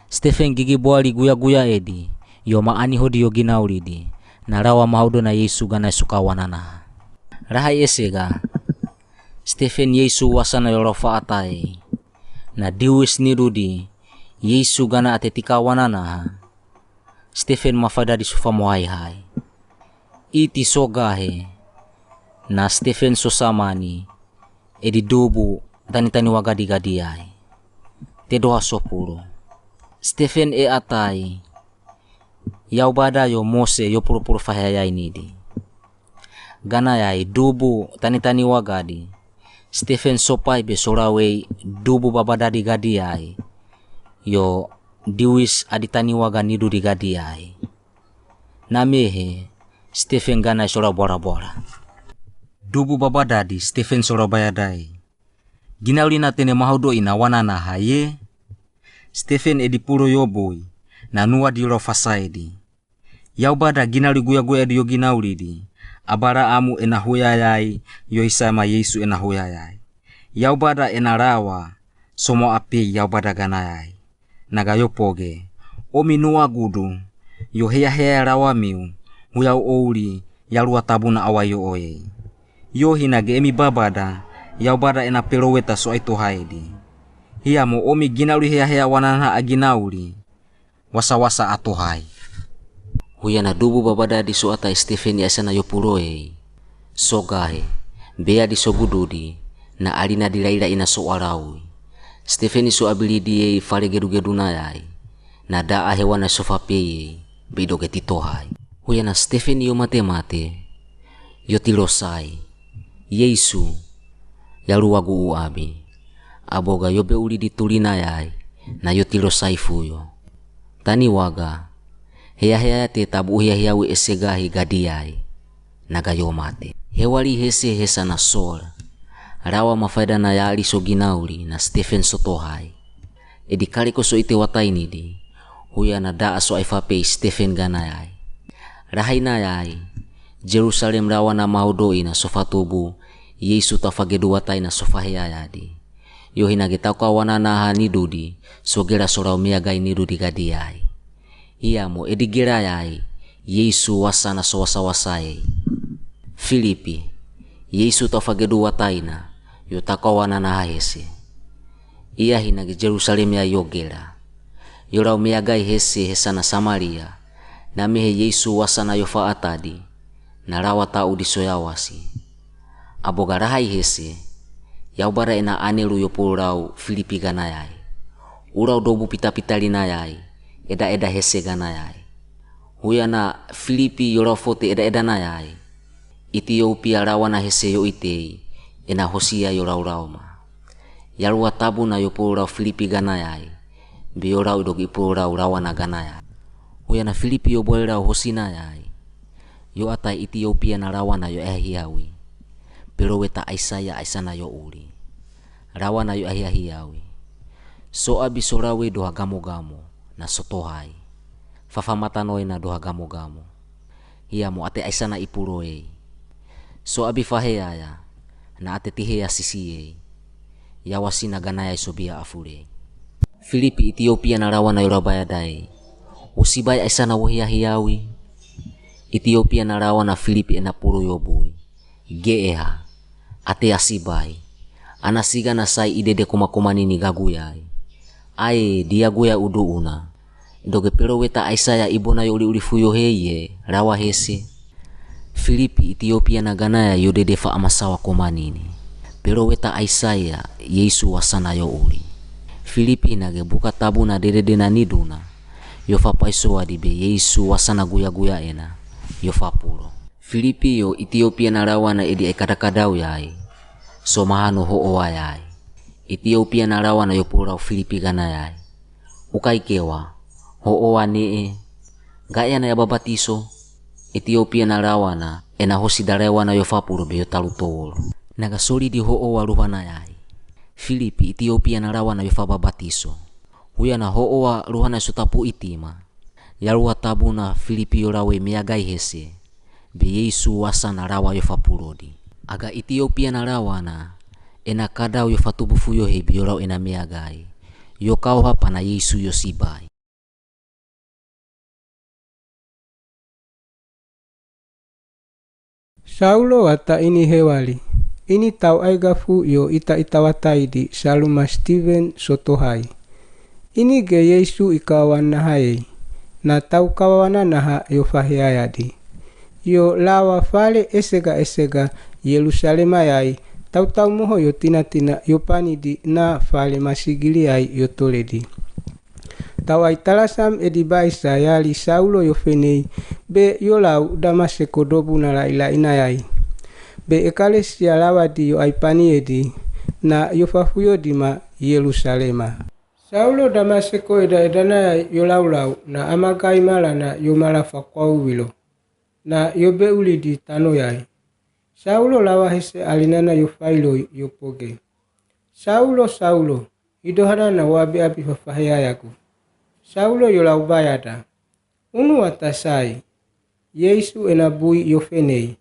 Stephen gigibwali guyaguyaedi, Yo ma anihodi yo ginaulidi, na lawa mahodo na Yesu ganae so ka wananaha. Rahai esega, Stefen Yesu wasana yo lawa faatai. Na diwis nidudi, Yesu ganae ate tika wananaha. Stefen ma faidadi so famohaihai. Iti sogahe, na Stefen so samani, edi dubu tanitani wagadi gadiai. Tedoha sopuro. Stefen e atai, Yaubada yo Mose yo pulopolo fahea yainidi. Ganae ai dubu tanitani wagadi. Stefen sopai be so lawa ei dubu babadadi gadiai. Yo diwis adi tani waga nidudi gadiai. Na mehe, Stefen ganae so lawa bwalabwala. Dubu babadadi Stefen so lawa bayadai. Ginauli na tene mahodo ina wananaha ye. Stefen edi pulo yo bui, na nuwadi lawa fasaidi. Yaubada ginauli guyaguyaedi yo ginaulidi, Abalaamu ena huyayai, yo Isaya ma Yesu ena huyayai. Yaubada ena lawa, somoapei Yaubada ganae ai. Naga yo poge, omi nuagudu, yo heyaheya lawamiu, huyau ouli, Yaluatabu na awai yo oei. Yo hinage emi babada, Yaubada ena peloweta so ai tohaidi. Hiamo omi ginauli heyaheya wananaha aginauli, wasawasa atohai. Huyana dubu babadadi so atai Stefen aisana yo pulo ei. Sogahe, beadi sogududi, na alinadi laila ina so alawi. Stefen so abilidi ei fale gedugedu nayai. Na daa hewana so fapei ei, be idoge titohai. Huyana Stefen yo matemate, yo tilosai. Yesu, Yaluagu u abi. Aboga yo be ulidi tulinayai, na yo tilosai fuyo. Tani waga, heyaheya te tabu uhiahiawi esegahi gadiai, naga yo mate. Hewali hese hesana sola. Lawa ma faida na yali so ginauli, na Stefen so tohai. Edi kaleko so ite watainidi, huyana daa so ai fapei Stefen ganae ai. Lahaina yai, Jelusalem lawana mahodo ina so fatubu, Yesu tau fagedu wataina so faheyayadi. Yo hinage tau ka wananaha nidudi, so gela so lawa meagai nidudi gadiai. Hiamo edi gela yai, Yesu wasana so wasawasa ei. Filipi, Yesu tau fagedu wataina, yo tau ka wananaha hese. Ia hinage Jelusalem yai yo gela. Yo lawa meagai hese hesana Samalia, na mehe Yesu wasana yo faatadi, na lawa taudi so yawasi. Aboga lahai hese, Yaubada ena anelu yo pululawa Filipi ganae ai. Ulawa dobu pitapita linayai, edaeda hese ganae ai. Huyana Filipi yo lawa fote edaeda nayai. Itiopia lawana hese yo itei, ena hosia yo lawlaw ma. Yaluatabu na yo pululawa Filipi ganae ai. Be yo lawa idoge i pululawa lawana ganae ai. Huyana Filipi yo bwai lawa hosi nayai. Yo atai Itiopia na lawana yo ahiahiawi. Peloweta Aisaia aisana yo uli. Lawana yo ahiahiawi. So abi so lawa ei doha gamogamo, na so tohai. Fafamatano ina doha gamogamo. Hiamo ate aisana i pulo ei. So abi faheyaya, na ate tiheya sisi ei. Yawasi na ganae ai so bia afure. Filipi Itiopia na lawana yo lawa bayadae. Usibai aisana wohiahiawi. Itiopia na lawana Filipi ena pulo yo bui. Geeha. Ate asibai. Ana siga na sai idede komakomanini gaguyai. Ae, di yaguya uduuna. Idoge peloweta Aisaia ibona yo uliuli fuyo hei e, lawa hese. Filipi Itiopia na ganae ai yo dede faamasawa komanini. Peloweta Aisaia, Yesu wasana yo uli. Filipi nage buka tabu na dedede na niduuna. Yo fapaisowadi be Yesu wasana guyaguya ena. Yo fapulo. Filipi yo Itiopia na lawana edi ai kadakadawi ai. So mahano hoowa yai. Itiopia na lawana yo pululawa Filipi ganae ai. Ukai kewa, hoowa ne e. Gaea na yababatiso. Itiopia na lawana, ena hosi dalewana yo fapulo be yo talu towolo. Naga solidi hoowa luhana yai. Filipi Itiopia na lawana yo fababatiso. Huyana hoowa luhana so tapu itima. Yaluatabu na Filipi yo lawa ei meagai hese. Be Yesu wasana lawa yo fapulodi. Aga Itiopia na lawana, ena kadaw yo fatubu fuyo hei be yo lawa ena meagai. Yo kaoha pana Yesu yo sibai. Saulo wata ini hewali, ini tau aigafu yo ita-itawataidi, saluma Stiven Sotohai. Ini ge Yesu i kawawan naha ei, na tau kawawana naha yo faheayadi. Yo lawa fale esega-esega Yelusalema ai, tautau moho yo tina-tina yo panidi na fale masigili ai yo toledi. Tau ai talasam edi baisa yali Saulo yo fenei, be yo lau Damaseko dobu na lailai nayai. Be ekalesia lawadi yo ai pani edi, na yo fafuyodi ma Yelusalema. Saulo Damaseko eda-edanayai yo laulau, na amagai mala na yo mala fakawilo, na yo beulidi tanoyai. Saulo lawa hese alinana yo failoi yo poge. Saulo, Saulo, hidohana na wabiabi fafaheayaku? Saulo yo lau bayada. Unu wata sai? Yesu ena bui yo fenei.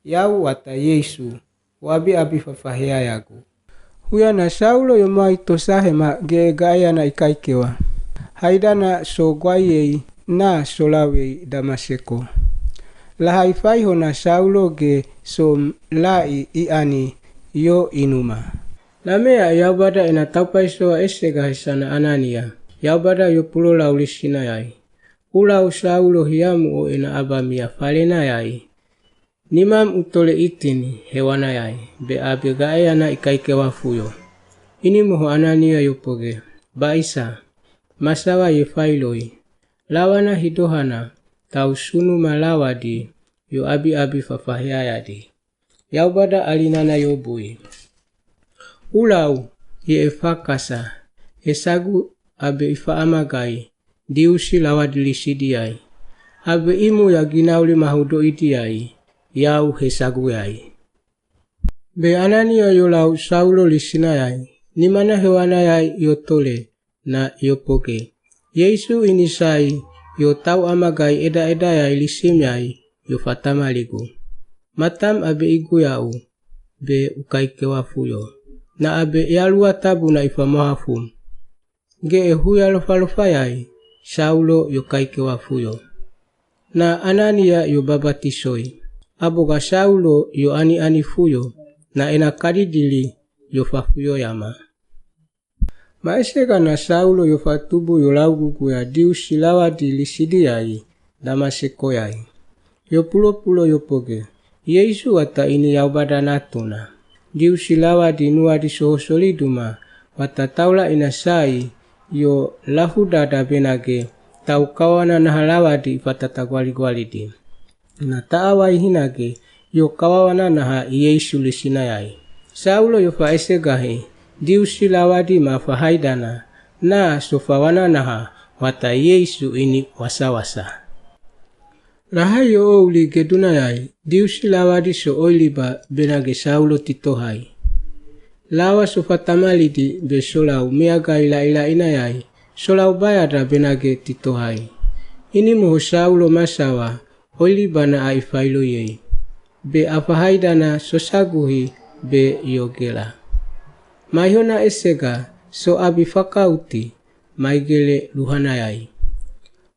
Yau wata Yesu, wabiabi fafaheayaku. Huyana Saulo yo mai tosahe ma ge gaayana ikaikewa. Haidana so gwaiei na so lawei Damaseko. Lahai faihona Saulo ge so lai i ani yo inuma. Namea Yaubada ena taupaisowa esega hesana Anania. Yaubada yo pulo lau lisinayai. U lau Saulo hiamu o ena abamia falenayai. Nimam utole itini hewanayai, be abe gaayana ikaikewa fuyo. Ini moho Anania yo poge. Baisa, masawa ye failoi. Lawana hidohana, tau sunu ma lawadi, yo abiabi fafaheayadi. Yaubada alinana yo bui. U lau, ye efakasa, esagu abe ifa amagai, Diusi lawadi lisidiai. Abe imu ya ginauli mahudoidiai, yau hesaguai. Be Anania yo lau Saulo lisinayai, nimana hewanayai yo tole, na yo poge. Yesu ini sai, yo tau amagai eda-edayai lisimyai, yo fatamaligu. Matam abe igu yau, be ukaikewa fuyo. Na abe yalua tabu na ifa mohafum. Ge ehuya lofalofayai, Saulo yo kaikewa fuyo. Na Anania yo babatisoi. Aboga Saulo yo aniani fuyo, na ena kadidili yo fafuyo yama. Ma esega na Saulo yo fatubu yo lauguguya Diusi lawadi lisidiai, Damaseko yai. Yo pulopulo yo poge. Yesu wata ini Yaubada natona. Diusi lawadi nuadi sohosolidu ma, wata taula ina sai, yo lahudada benage, tau kawana naha lawadi ifa tatagwaligwalidi. Na taawai hinage, yo kawawana naha Yesu lisinayai. Saulo yo faesegahi, Diusi lawadi ma fahaidana, na so fawana naha, wata Yesu ini wasawasa. Lahai yo ouli gedunayai, Diusi lawadi so oiliba benage Saulo titohai. Lawa so fatamalidi be so lau meagai lailainayai, so lau bayada benage titohai. Ini moho Saulo masawa, oiliba na ai failoiei. Be afahaidana so saguhi be yo gela. Maihona esega, so abi fakauti, maigele luhanayai.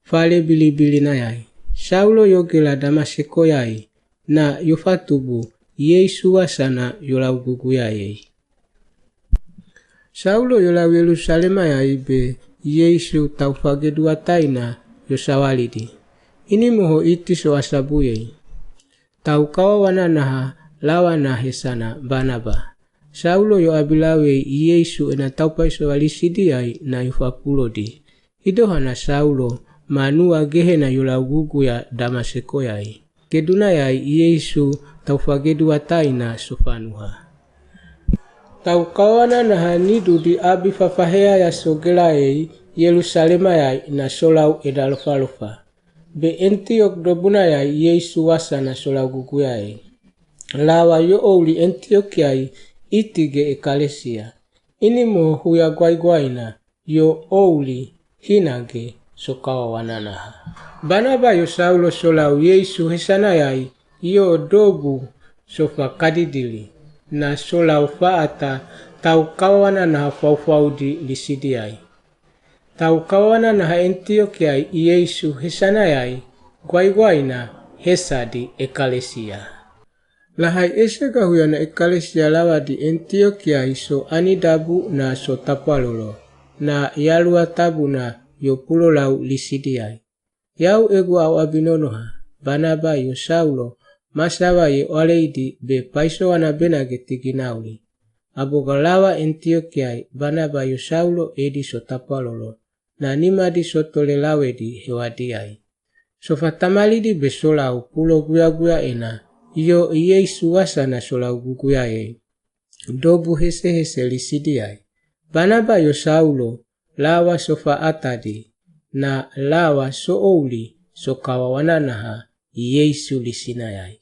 Fale bilibilinayai. Saulo yo gela Damaseko yai, na yo fatubu, Yesu wasana yo lauguguyaiei. Saulo yo lau Yelusalema yai be Yesu tau fageduataina yo sawalidi. Ini moho iti so asabuiei. Tau kawawana naha lawana hesana Banaba. Saulo yo abi lawei Yesu ena taupaisowa lisidiai na yo fapulodi. Idohana Saulo, manua gehena yo lauguguya Damaseko yai. Gedunayai Yesu tau fageduataina so fanuha. Tau kawana naha nidu di abi fafaheaya so gelaei Yelusalema yai na so lau eda lofalofa. Be Entiok dobunayai Yesu wasana so lauguguyaiei. Lawa yo ouli Entiok yai iti ge ekalesia. Ini moho huya gwayugwayina, yo ouli hinage so kawawana naha. Banaba yo Saulo so lau Yesu hesana yai, yo dobu so fakadidili, na so lau faata tau kawana naha faufaudi lisidiai. Tau kawana naha Entiok yai Yesu hesana yai, gwayugwayina hesa di ekalesia. Lahaï esega huyi ana ekalesia lawa di Entiokia i so ani dabu na so tapwalolo, na yaluwa tabu na yo pulo lau lisidiai. Yau egu au abinonoha, Banaba yo Saulo, masawa ye waleidi be paisowa na benage ti ginauli. Abo ga lawa Entiokia i, Banaba yo Saulo edi so tapwalolo, na nimadi so tole lawedi hewadiai. So fatamalidi be so lau pulo guyaguya ena, yo Yesu wasana so lau guguyaiei. Dobu hesehese lisidiai. Banaba yo Saulo, lawa so faatadi, na lawa so ouli so kawawananaha Yesu lisinayai.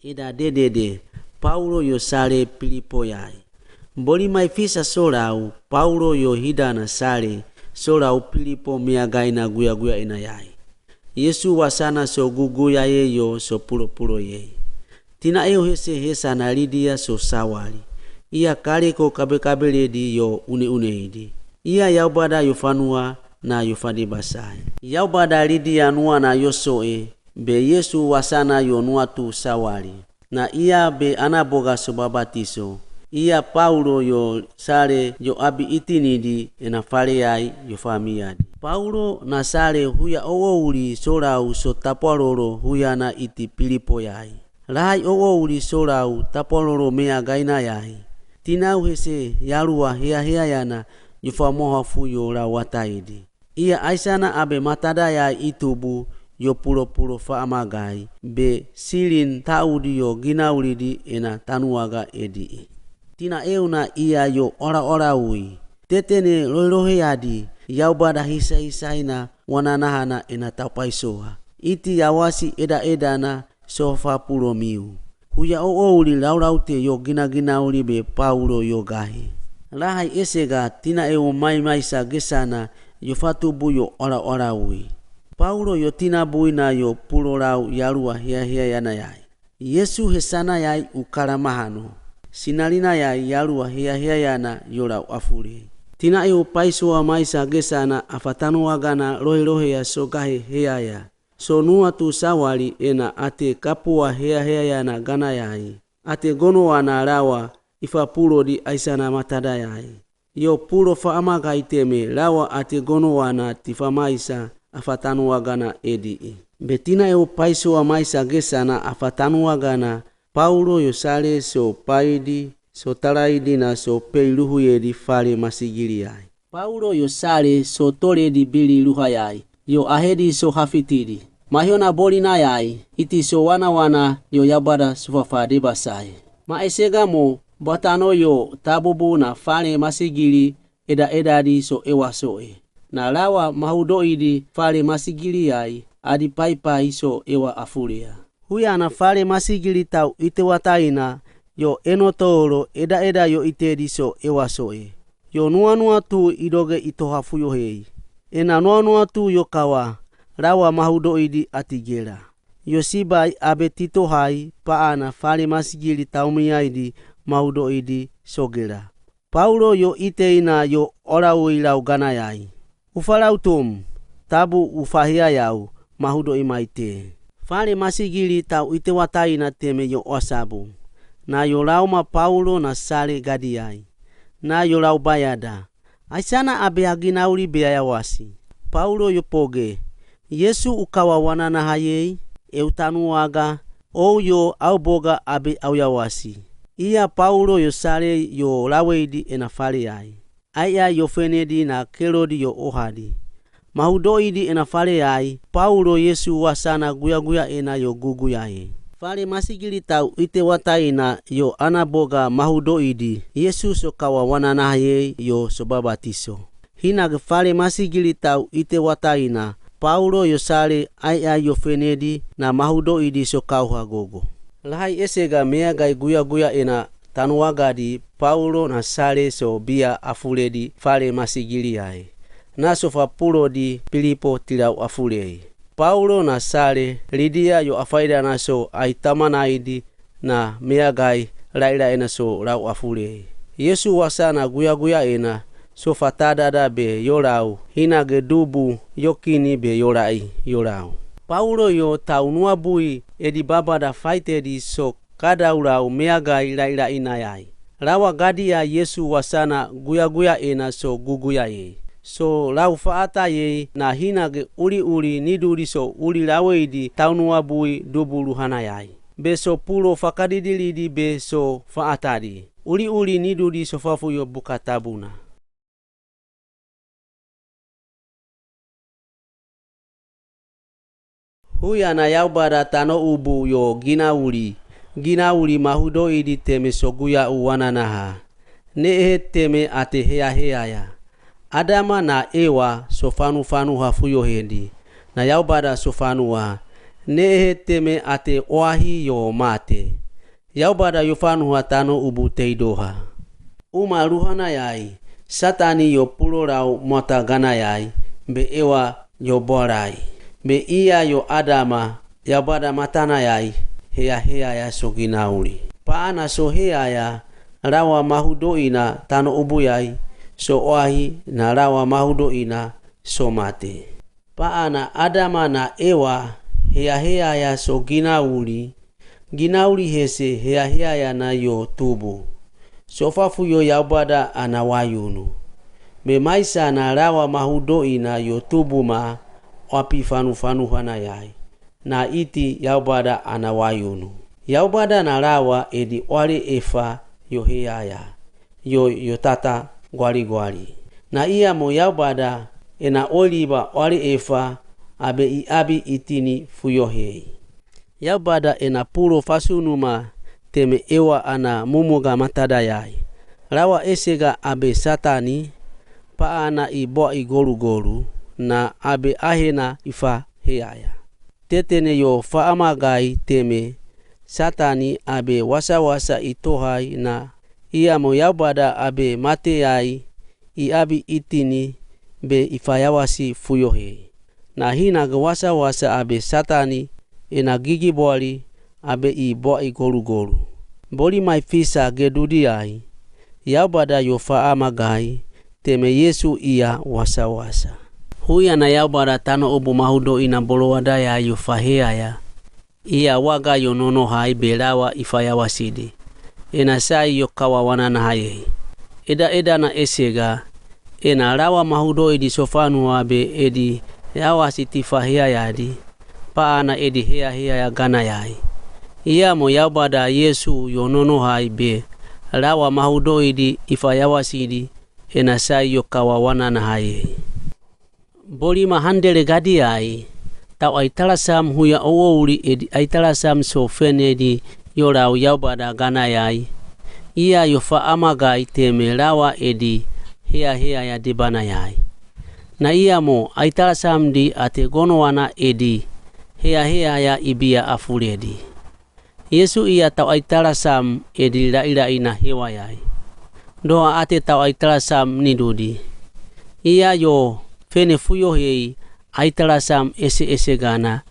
Eda dedede, Paulo yo Sale Pilipoiai. Boli mai fisa so lau, Paulo yo hida na Sale, so lau Pilipo meagaina guyaguya ena yai. Yesu wasana so guguyaiei yo so pulopuloiei. Tinaeu hesehesa na Lidia so sawali. Ia kale ko kabekabeledi yo uneuneidi. Ia yaubada yo fanua na yo fadebasai. Yaubada Lidia nuana yo soe, be Yesu wasana yo nuatu sawali. Na ia be ana boga so babatiso. Ia Paulo yo Sale yo abi itinidi ena faleai yo famiadi. Paulo na Sale huya owouli so lau so tapwalolo huya na iti Pilipoiai. Lahai owouli so lau tapwalolo meagaina yai. Tinau hese yaluwa heahea yana yo famohafu yo lau wataidi. Ia aisana abe matadayai itubu yo pulopulo faamagai be silin taudi yo ginaulidi ena tanuaga edii. Tinaeu na ia yo olaola ui. Tetene loheloheadi, yaubada hisahisaina wananahana ena taupaisoa. Iti yawasi edaedana so fapulo miu. Huya owouli laulaute yo ginaginauli be Paulo yo gahe. Lahai esega tinaeu maimaisa gesana yo fatubu yo olaola ui. Paulo yo tina buina yo pulo lau yaluwa heahea yana yai. Yesu hesanayai ukala mahano. Sinalinayai yaluwa heahea yana yo lau afule. Tinaeu paisowa maisa gesana afatanuaga na lohelohea so gahe heaya. So nuatu sawali ena ate kapua heahea yana ganayai. Ate gonowana lawa ifapulodi aisana matadayai. Yo pulo faamagai teme lawa ate gonowana ti famaisa afatanuaga na edii. Be tinaeu paisowa maisa gesana afatanuaga na Paulo yo Sale so paidi, so talaidi na so peiluhuyedi fale masigiliai. Paulo yo Sale so toledi bili luhayai, yo ahedi so hafitidi. Mahio na bolinayai, iti so wanawana yo yaubada so fafadebasai. Maesega mo bwatano yo tabubu na fale masigili edaedadi so ewasoe. Na lawa mahudoidi fale masigiliai adi paipai so ewa afulea. Huya na fale masigili tau itewataina yo enotoolo edaeda yo itedi so ewasoe. Yo nuanua tu idoge itohafuyohei. Ena nuanua tu yo kawa, lawa mahudoidi ati gela. Yo sibai abe titohai paana fale masigili taumiaidi mahudoidi so gela. Paulo yo iteina yo olaui lau ganayai. Ufalau tum, tabu ufaheayau, mahudoi maite. Fale masigili tau itewataina teme yo wasabu. Na yo lauma Paulo na Sale gadiai. Na yo lau bayada. Aisana abe aginauli be ayawasi. Paulo yo poge. Yesu ukawa wananahaiei, eu tanuaga, ou yo au boga abe auyawasi. Ia Paulo yo Sale yo laweidi ena faleai. Aiai yo fenedi na kelodi yo ohadi. Mahudoidi ena faleai, Paulo Yesu wasana guyaguya ena yo guguyaiei. Fale masigili tau itewataina yo ana boga mahudoidi, Yesu so kawa wananahaiei yo so babatiso. Hinage fale masigili tau itewataina, Paulo yo Sale aiai yo fenedi na mahudoidi so kauha gogo. Lahai esega meagai guyaguya ena tanuagadi Paulo na Sale so bia afuledi fale masigiliai. Na so fapulodi Pilipo ti lau afulei. Paulo na Sale, Lidia yo afaidana so ai tamanaidi na meagai lailaina so lau afulei. Yesu wasana guyaguya ena so fatadada be yo lau, hinaga dubu yo kini be yo layi yo lau. Paulo yo tau nuabui edi babada faitedi so kadau lau meagai layilayinayai. Lawa gadia Yesu wasana guyaguyaena so guguyaei, so lau faataei na hinaga uliuli nidudi so uli laweidi tau nuabui dubu luhanayai, be so pulo fakadidilidi be so faatadi. Uliuli nidudi so fafuyo buka tabu na. Huyana Yaubada tano ubu yo ginauli, ginauli mahudoidi teme so guyau wananaha. Neehe teme ate heaheaya. Adama na Ewa so fanufanuha fuyohedi. Na Yaubada so fanua. Neehe teme ate oahi yo mate. Yaubada yo fanuha tano ubu teidoha. Uma luhanayai, Satani yo pulo lau mota ganayai, be Ewa yo boalai, be ia yo Adama, Yaubada matanayai, heaheaya so ginauli. Paana so heaya, lawa mahudoina tano ubuyai, so oahi na lawa mahudoina so mate. Paana Adama na Ewa, heaheaya so ginauli, ginauli hese heaheaya na yo tubu. So fafuyo Yaubada ana wayunu. Be maisa na lawa mahudoina yo tubu ma oapi fanufanuhanayai. Na iti Yaubada ana wayunu. Yaubada na lawa edi wale efa yo heaya. Yo, yo tata gwaliguali. Na ia mo Yaubada, ena oliba wale efa, abe iabi itini fuyohei. Yaubada ena pulo fasunuma, teme Ewa ana mumuga matadayai. Lawa esega abe Satani, paana i boai golugolu, na abe ahena ifa heaya. Tetene yo faamagai teme Satani abe wasawasa itohai na ia mo Yaubada abe mateyai iabi itini be ifayawasi fuyohei. Na hinaga wasawasa abe Satani ena gigibwali abe i boai golugolu. Boli mai fisa gedudiai, Yaubada yo faamagai, teme Yesu ia wasawasa. Huyana Yaubada tano ubu mahudoina bolowadayai yo faheaya. Ia waga yo nonohai be lawa ifayawasidi. Ena sai yo kawa wananahayei. Edaedana esega, ena lawa mahudoidi so fanua be edi yawasi tifaheayadi. Paana edi heaheaya ganayai. Ia mo Yaubada Yesu yo nonohai be lawa mahudoidi ifayawasidi, ena sai yo kawa wananahayei. Boli ma handele gadiai, tau aitalasam huya owouli edi aitalasam so fenedi yo lau Yaubada ganayai. Ia yo faamagai teme lawa edi heaheaya dibanayai. Na ia mo aitalasam di ate gonowana edi heaheaya ibia afuledi. Yesu ia tau aitalasam edi lailai na hewayai. Doa ate tau aitalasam nidudi. Ia yo fene fuyohei aitalasam eseesegana,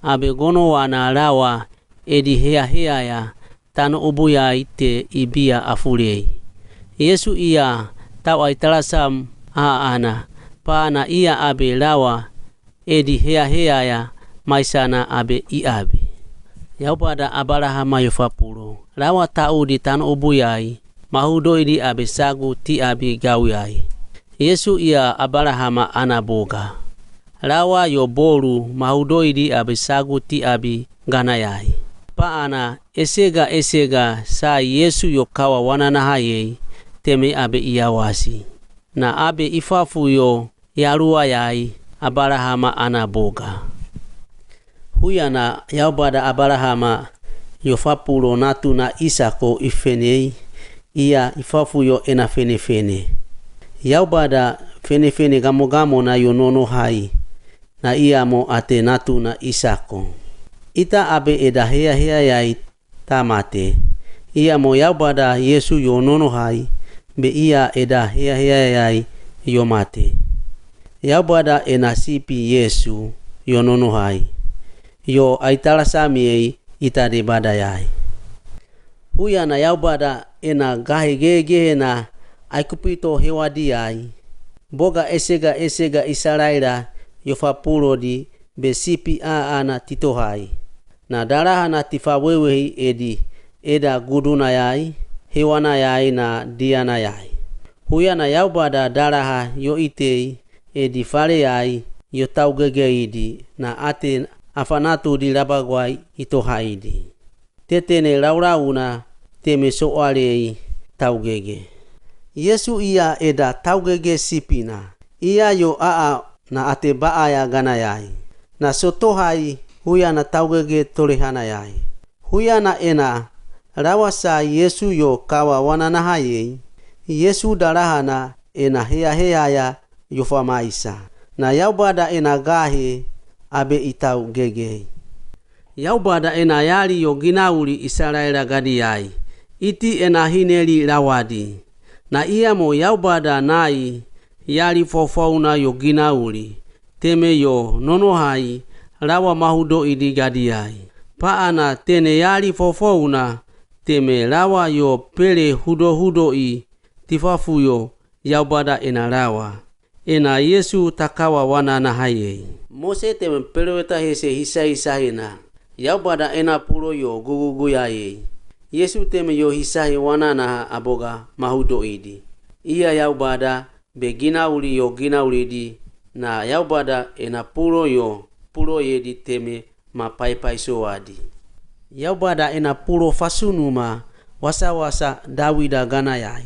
abe gonowana lawa edi heaheaya tano ubuyai te ibia afulei. Yesu ia tau aitalasam aana, paana ia abe lawa edi heaheaya maisana abe iabi. Yaubada Abalahama yo fapulo. Lawa taudi tano ubuyai, mahudoidi abe sagu tiabi gawiai. Yesu ia Abalahama ana boga. Lawa yo bolu mahudoidi abe sagu tiabi ganayai. Paana esega esega sai Yesu yo kawa wananahayei, teme abe iyawasi. Na abe ifafu yo yaluwayai Abalahama ana boga. Huyana Yaubada Abalahama yo fapulo natu na Isako ifenei, ia ifafu yo ena fenefene. Yaubada fenefene gamogamo na yo nonohai, na ia mo ate natu na Isako. Ita abe eda heaheayai tamate. Ia mo Yaubada Yesu yo nonohai, be ia eda heaheayai yo mate. Yaubada ena sipi Yesu yo nonohai. Yo aitalasamiei ita debadayai. Huyana Yaubada ena gahe gehegehe na Aikupito hewadi ai, boga esega-esega Isalaela yo fapulo di be sipi a-ana tito hai. Na dalaha na tifawewehi edi eda gudunayai, hewanayai na diyanayai. Huya na Yaubada dalaha yo itei edi faleai yo taugege idi na ate afanatudi labagwai ito haidi. Tetene laulauna teme soalei taugege. Yesu ia eda taugege sipina, ia yo aa na ate baaya ganayai. Na soto hai huya na taugege tolehanayai. Huya na ena lawa sa Yesu yo kawa wananahayei, Yesu dalaha na ena heahea ya yofa maisa. Na Yaubada ena gahe abe itaugegei. Yaubada ena yali yo ginauli Isalaela gadiai, iti ena hineli lawadi. Na ia mo Yaubada nai yali fofouna yo ginauli, teme yo nonohai lawa mahudo idi gadiai. Paana tene yali fofouna, teme lawa yo pele hudohudo i tifafuyo Yaubada ena lawa. Ena Yesu takawa wananahayei. Mose teme peleweta hese hisahisahina, Yaubada ena pulo yo guguguyayei. Yesu teme yo hisahi wananaha a boga mahudo idi. Ia Yaubada be ginauli yo ginaulidi, na Yaubada ena pulo yo puloyedi teme ma paipaisowadi. Yaubada ena pulo fasunuma wasawasa Dawida ganayai.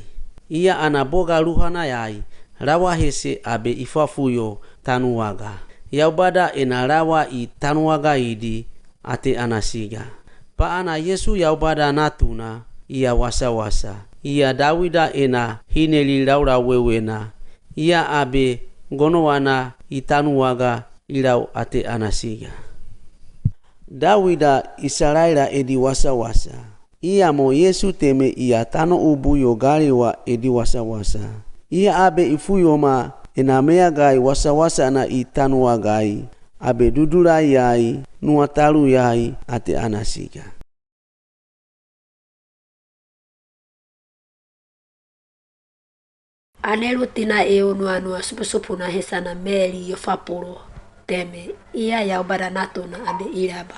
Ia ana boga luhanayai lawa hese abe ifafuyo tanuwaga. Yaubada ena lawa i tanuwaga idi ate anasiga. Paana Yesu Yaubada natuna ia wasawasa. Ia Dawida ena hineli laulawewena. Ia abe gonowana i tanuwaga ilau ate anasiga. Dawida Isalaela edi wasawasa. Ia mo Yesu teme ia tanoubu yo galiwa edi wasawasa. Ia abe ifuyoma ena meagai wasawasa na i tanuwagai, abe dudulai yai, nuatalu yai, ate anasiga. Anelu tina eu nuanua supusupuna hesana Meli yo fapulo, teme ia Yaubada natuna abe ilaba.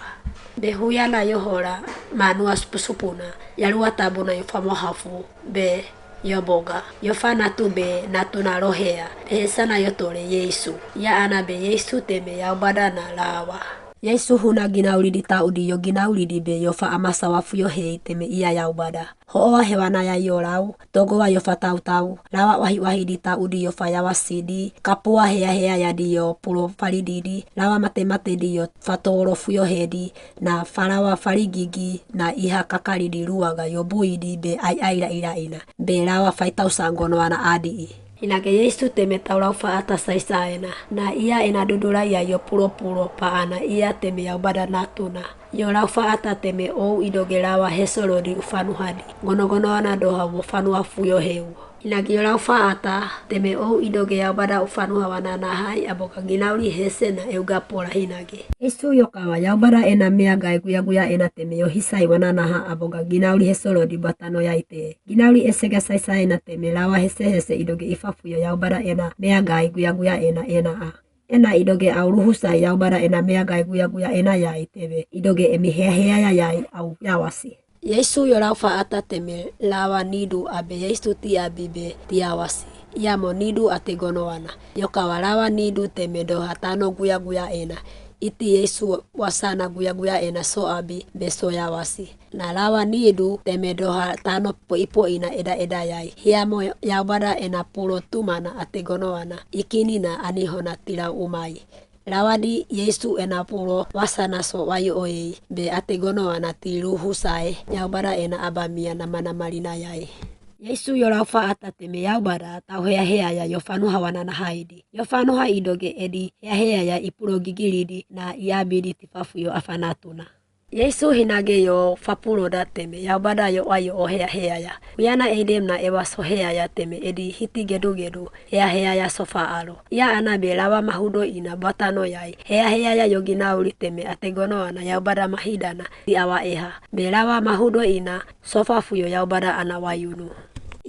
Be huyana yohola manua supusupuna, Yaluatabuna yo famohafu, be yo boga, yo fanatu be natuna lohea, be hesana yotole Yesu. Ia ana be Yesu teme Yaubada na lawa. Yesu huna ginaulidi taudi yo ginaulidi be yo faamasawa fuyohei teme ia Yaubada. Hooa hewanayai yo lau, togoa yo fatautau, lawa wahiwahidi taudi yo fayawasidi, kapua heaheayadi yo pulo falididi, lawa matematedi yo fatowolo fuyohedi, na falawa faligigi, na iha kakalidi luaga yo buidi be aiailailai na, be lawa faitausa gonowana adii. Inage Yesu teme tau laufaata saisaena, na ia ena dudulai yai yo pulopulo paana ia teme Yaubada natuna. Yo laufaata teme ou idoge lawa hesolodi ufanuhadi, gonogonowana doha wo fanua fuyoheu. Inage yo laufaata teme ou idoge Yaubada ufanuha wananahai a boga ginauli hese na euga pola hinage. Yesu yo kawa Yaubada ena meagai guyaguyaena teme yo hisai wananaha a boga ginauli hesolodi buatano yai te. Ginauli esega saisaena teme lawa hesehese idoge ifafuyo Yaubada ena meagai guyaguyaena ena a. Ena idoge au luhusai Yaubada ena meagai guyaguyaena yai teme idoge emi heaheaya yai au yawasi. Yesu yo laufaata teme lawa nidu abe Yesu tiabi be tiawasi. Ia mo nidu ate gonowana. Yo kawa lawa nidu teme doha tano guyaguyaena. Iti Yesu wasana guyaguyaena so abi be so yawasi. Na lawa nidu teme doha tano poipoi na edaeda yai. Hia mo Yaubada ena pulo tumana ate gonowana, ikini na anihona tilau umai. Lawadi Yesu ena pulo wasana so wayo oei be ate gonowana ti luhusae Yaubada ena abamia na manamalina yai. Yesu yo laufaata teme Yaubada tau heaheaya yo fanuha wananahaidi. Yo fanuha idoge edi heaheaya i pulo gigilidi na i abidi tifafuyo afanatuna. Yesu hinage yo fapulo da teme Yaubada yo ayo o heaheaya. Kuyana edem na ewa so heaya teme edi hiti gedugedu heaheaya so faalo. Ia ana be lawa mahudo ina buatano yai. Heaheaya yo ginauli teme ate gonowana Yaubada mahidana ti awaeha. Be lawa mahudo ina so fafuyo Yaubada ana wayunu.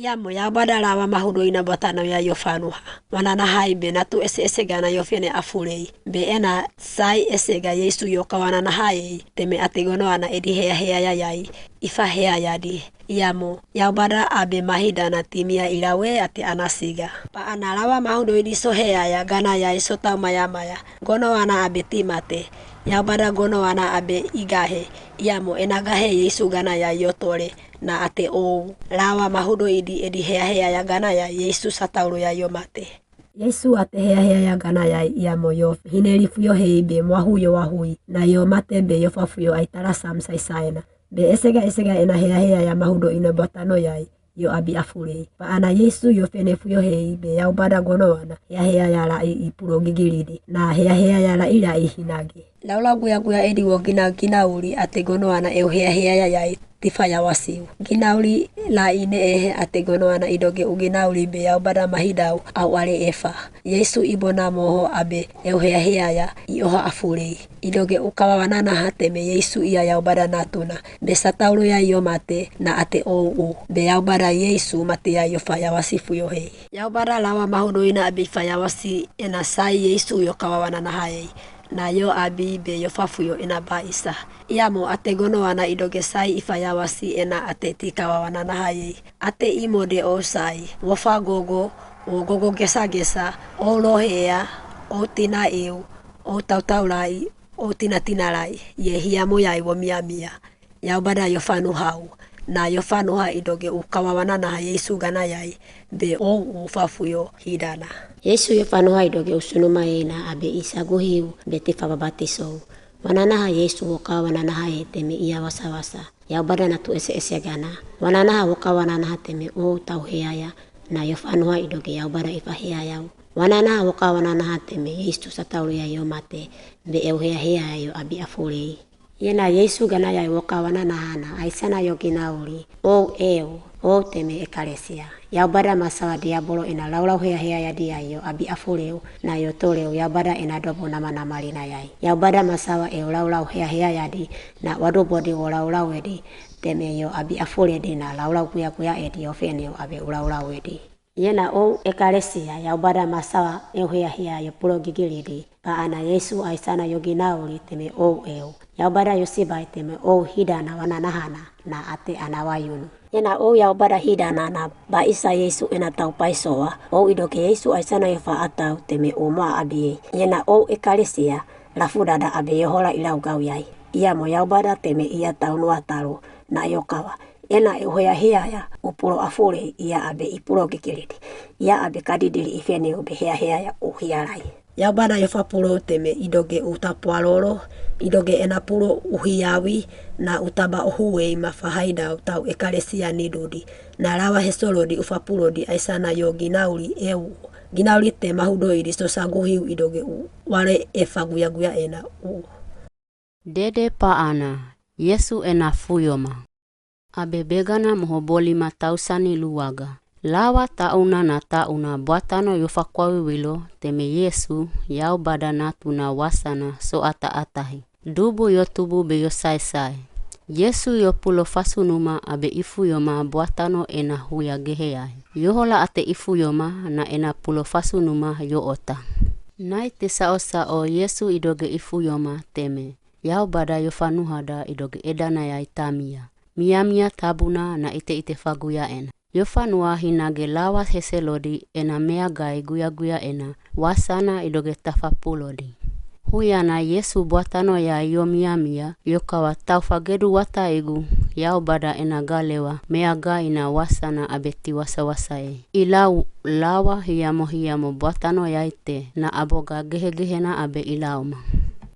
Yamo, Yaubada lawa mahudo ina bwatano yai yo fanuha. Wananaha i be natu ese ese gana yo fene afulei. Be ena sai ese ga Yesu yo ka wananaha yei, teme ate gono ana edi heahea yai, ifa heayadi. Yamo, Yaubada abe mahidana timia ilawe ate ana siga. Paana lawa mahudo idi so heaya gana yai so tau mayamaya. Gono ana abe timate. Yaubada gono ana abe igahe. Yamo, ena gahe Yesu gana yai yo tole. Na ate ou. Lawa mahudo idi edi heahea ya gana yai Yesu satauro yai yo mate. Yesu ate heahea ya gana yai yamo yo hineli fuyo hei be mwahu yo wahui. Na yo mate be yo fafuyo aitara sam saisaena. Be esega esega ena heahea ya mahudo ina bwatano yai yo abi afulei. Paana Yesu yo fene fuyo hei be Yaubada gono ana heahea ya lai i pulo gigilidi. Na heahea ya lai lai hinage. Laulau guyaguya edi wo gina ginauli ate gono ana eu heahea ya yai tifa yawasiu. Ginauli lai neehe ate gono ana idoge u ginauli be Yaubada mahidau au ale efa. Yesu ibona moho abe eu heahea ya i oha afulei. Idoge u kawa wananaha teme Yesu ia Yaubada natuna. Be satauro yai yo mate na ate ou u. Be Yaubada Yesu mate yai yo fayawasi fuyo hei. Yaubada lawa mahudo ina abe fayawasi ena sai Yesu yo kawa wananaha yei. Na yo abi be yo fafuyo ena baisa. Yamo ate gono ana idoge sai ifayawasi ena ate ti kawa wananaha yei. Ate imo de ou sai, wo fagogo, wo gogo gesagesa, ou lohea, ou tina eu, ou tautau lai, ou tinatina lai, ye hiamo yai wo miamia. Yaubada yo fanuhau. Na yo fanuha idoge u kawa wananaha Yesu gana yai. Be ou u fafuyo hidana. Yesu yo fanuha idoge u sunuma yei na abe i saguhiu be tifa babatisou. Wananaha Yesu wo kawa wananaha yei teme ia wasawasa. Yaubada natu ese ese gana. Wananaha wo kawa wananaha teme ou tau heaya. Na yo fanuha idoge Yaubada ifa heayau. Wananaha wo kawa wananaha teme Yesu satauro yai yo mate. Be eu heahea ya yo abi afulei. Yena Yesu gana yai wo kawa wananaha na aisana yo ginauli. Ou eu, ou teme ekalesia. Yaubada masawa diabolo ena laulau heahea yadi yai yo abi afuleu, na yo toleu Yaubada ena dobo namanama lina yai. Yaubada masawa eu laulau heahea yadi, na wadubodi wo laulau edi, teme yo abi afuledi na laulau guyaguya edi yo fene eu abe u laulau edi. Yena ou ekalesia, Yaubada masawa eu heahea yo pulo gigilidi. Paana Yesu aisana yo ginauli teme ou eu. Yaubada yo sibai teme ou hidana wananahana, na ate ana wayunu. Yena ou Yaubada hidana na baisa Yesu ena tau paisowa. Ou idoge Yesu aisana yo faatau teme ou moa abi yei. Yena ou ekalesia, lafudada abe yo hola ilau gau yai. Yamo Yaubada teme ia tau nuatalu, na yo kawa. Ena eu heahea ya, u pulo afulei, ia abe i pulo gigilidi. Ia abe kadidili i fene u be heahea ya u hialai. Yaubada yo fapulou teme idoge u tapwalolo, idoge ena pulo u hiawi, na u taba ohuwei ma fahaida u tau ekalesia nidudi. Na lawa hesolodi u fapulodi aisana yo ginauli eu. Ginauli te mahudo idi so saguhiu idoge u wale efa guyaguya ena u. Dede paana, Yesu ena fuyoma. Abe begana moho bolima tausani luwaga. Lawa tauna na tauna bwatano yo fakwawiwilo teme Yesu, Yaubada natuna wasana so ataatahi. Dubu yo tubu be yo saesai. Yesu yo pulo fasunuma abe i fuyoma bwatano ena huya geheyahi. Yo hola ate i fuyoma na ena pulo fasunuma yo ota. Nai te saosao Yesu idoge i fuyoma teme. Yaubada yo fanuhada idoge edana yai tamia. Miamia tabuna na iteite faguya ena. Yo fanuha hinage lawa heselodi ena meagai guyaguya ena. Wasana idoge tafapulodi. Huyana Yesu bwatano yai yo miamia, yo kawa tau fagedu wata igu, Yaubada ena galewa, meagai na wasana abe tiwasawasa yei. Ilau lawa hiamo hiamo bwatano yai te, na abo ga gehegehena abe ilauma.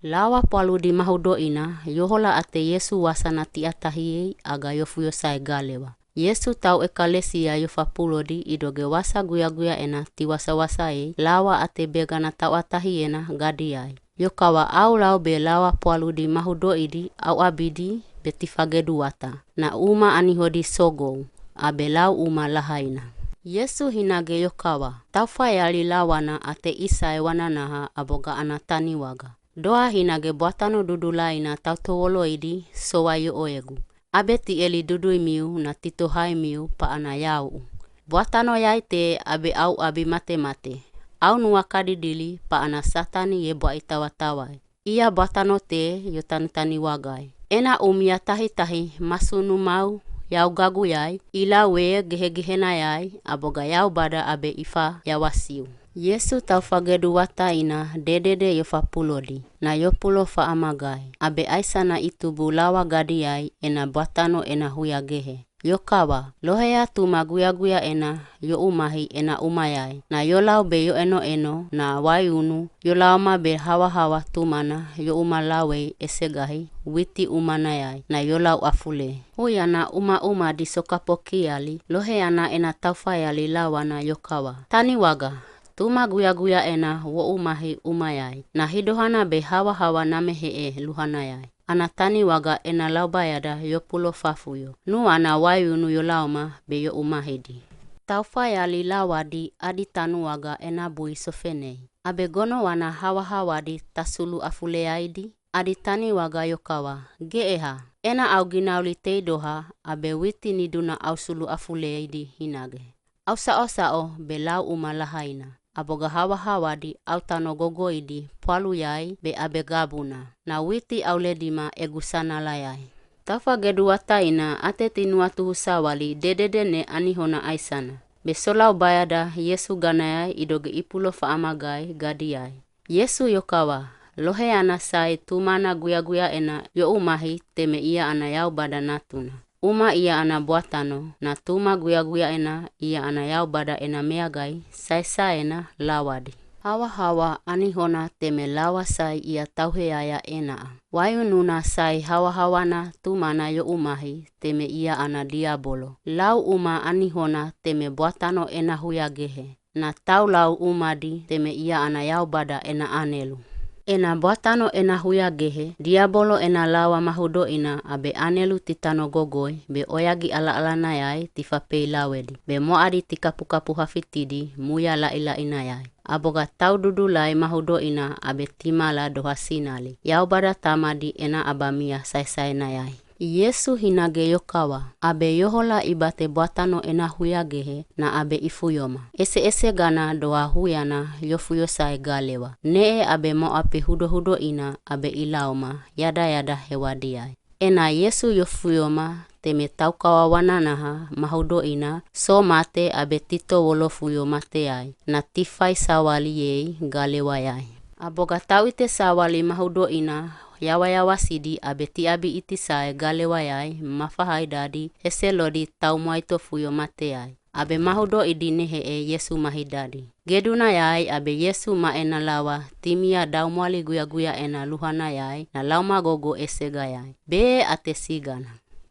Lawa pwaludi mahudo ina, yo hola ate Yesu wasana tiatahi yei, aga yo fuyo sae galewa. Yesu tau ekalesia yo fapulodi idoge wasa guyaguya ena tiwasawasa yei, lawa ate begana tau atahi ena gadi yai. Yo kawa au lau be lawa pwaludi mahudo idi, au abidi, be tifagedu wata. Na uma anihodi sogou, abe lau uma lahaina. Yesu hinage yo kawa, tau fayali lawana ate i sae wananaha abo ga ana tani waga. Doha hinage bwatano dudu laina tau towolo idi, sowa yo oegu. Abe ti eli dudui miu na tito hai miu paana yau u. Bwatanö yaite abe au abi mate-mate. Au nua kadidili, pa ana Satani ye bwaitawatawae. Ia bwatanö te yo tanitaniwagae. Ena umia tahi-tahi masunu mau yau gagu yae, ilau wee gehegehenayai, a boga yau bada abe ifa yawasiu. Yesu tau fageduwataina dedede yo fapulodi, na yo pulo faamagae. Abe aisana itubu lawa gadiai ena bwatanö ena huyagehe. Yo kawa, lohea tuma guyaguya ena yo umahi ena umayai. Na yo lau be yo eno-eno, na wai unu, yo laoma be hawahawa tumana yo uma lawei esegahi, witi umanayai, na yo lau afule. Huyana uma-uma di sokapokiali, loheana ena taufayali lawana yo kawa. Taniwaga, tuma guyaguya ena wo umahi umayai. Na hidohana be hawahawa namehee luhanayai. Ana taniwaga ena laubayada yo pulo fafuyo. Nuana wai unu yo laoma be yo umahidi. Taufayali lawadi adi tanuwaga ena bui sofenei. Abe gonowana hawahawadi tasulu afuleaidi, adi taniwaga yo kawa. Geeha, ena au ginauli teidoha, abe witi niduna au sulu afuleidi hinage. Au saosao be lau uma lahaina. A boga hawahawadi au tano gogoidi pwalu yai be abe gabuna. Na witi au ledima egu sanala yai. Tau fageduwataina ate tinua tuhu sawali dedede ne anihona aisana. Be so laubayada Yesu ganayai idoge ipulo faamagae gadiai. Yesu yo kawa, loheana sai tumana guyaguya ena yo umahi teme ia ana yau bada natuna. Uma ia ana bwatanö, na tuma guyaguya ena ia ana yau bada ena meagai saesaena lawadi. Hawahawa anihona teme lawa sai ia tauheaya enaa. Wai ununa sai hawahawana tumana yo umahi teme ia ana diabolo. Lau uma anihona teme bwatanö ena huyagehe. Na tau lau umadi teme ia ana yau bada ena anelu. Ena bwatanö ena huyagehe, diabolo ena lawa mahudoina abe anelu ti tano gogoi be oyagi alaalanayai ti fapeilawedi be moadi ti kapukapu hafitidi muya lailainayai. A boga tau dudulai mahudoina abe timala doha sinali. Yau bada tamadi ena aba mia saesaenayai. Yesu hinage yo kawa, abe yohola ibate bwatanö ena huyagehe na abe ifuyoma. Eseesegana doha huyana yo fuyosae galewa. Ne'e abe moa pe hudohudoina abe ilaoma yadayada hewadiai. Ena Yesu yo fuyoma teme tau kawawananaha mahudoina so mate abe tito wolo fuyo mateai. Na tifai sawali yei galewayai. A boga tau ite sawali mahudoina yawayawasidi abe ti abi iti sae galewayai mafahaidadi heselodi tau mwaito fuyo mateai. Abe mahudoidi nehee Yesu mahidadi. Gedunayai abe Yesu maena lawa timia daumwali guyaguya ena luhanayai na lauma gogo esegayai. Be ate sigana.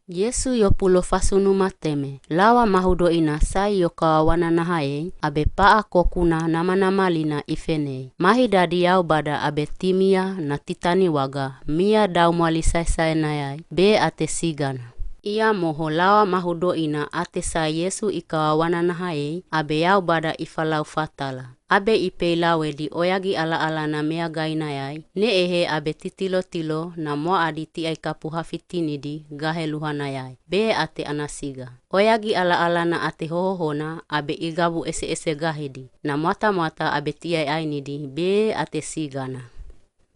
Yesu yo pulo fasunuma teme, lawa mahudoina sai yo kawawananahayei, abe paa kokuna namanamalina ifenei. Mahidadi yau bada abe timia na ti taniwaga, mia daumwali saesaenayai, be ate sigana. Ia moho lawa mahudoina ate sai Yesu ikawawananahayei, abe yau bada ifalau fatala. Abe ipeilawedi oyagi alaalana meagainayai, ne'ehe abe titilotilo na moadi ti ai kapu hafitinidi gahe luhanayai, be ate ana siga. Oyagi alaalana ate hohohona abe igabu eseesegahidi, na mwatamwata abe ti ai ainidi, be ate sigana.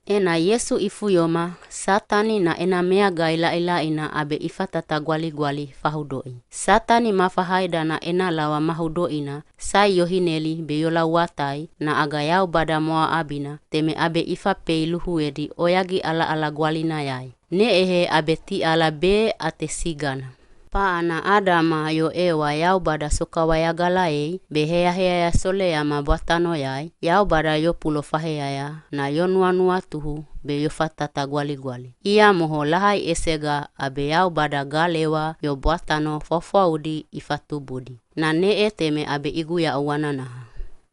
Ena Yesu ifuyoma, Satani na ena meagai lailaina abe ifatatagwaligwali fahudoi. Satani mafahaidana ena lawa mahudoina sai yo hineli be yo lau watai na aga yau bada moa abina teme abe ifapei luhuedi oyagi alaalagwalinayai. Ne'ehe abe ti ala be ate sigana. Paana Adama yo Ewa yau bada sokawayagalayei be heyaheya ya soleyama bwatanayai, yau bada yo pulo faheaya na yo nuanua tuhu be yo fatatagwaligwali. Ia moho lahai esega abe yau bada galewa yo bwatano fofowudi ifatubudi. Na ne'e teme abe iguyauwananaha.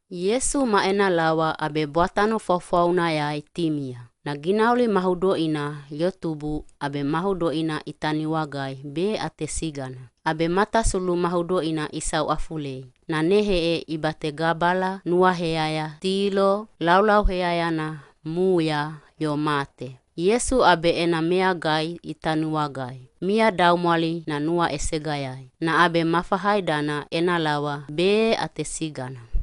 Yesu maena lawa abe bwatano fofounayai timia. Na ginauli mahudoina yo tubu abe mahudoina itaniwagai be ate sigana. Abe matasulu mahudoina isau afulei. Na nehee ibate gabala, nuaheaya, tilo, laulauheayana, muya, yo mate. Yesu abe ena mea gai i tanua gai, mia daumwali na nua ese gaiai, na abe mafahaidana ena lawa be atesi gana.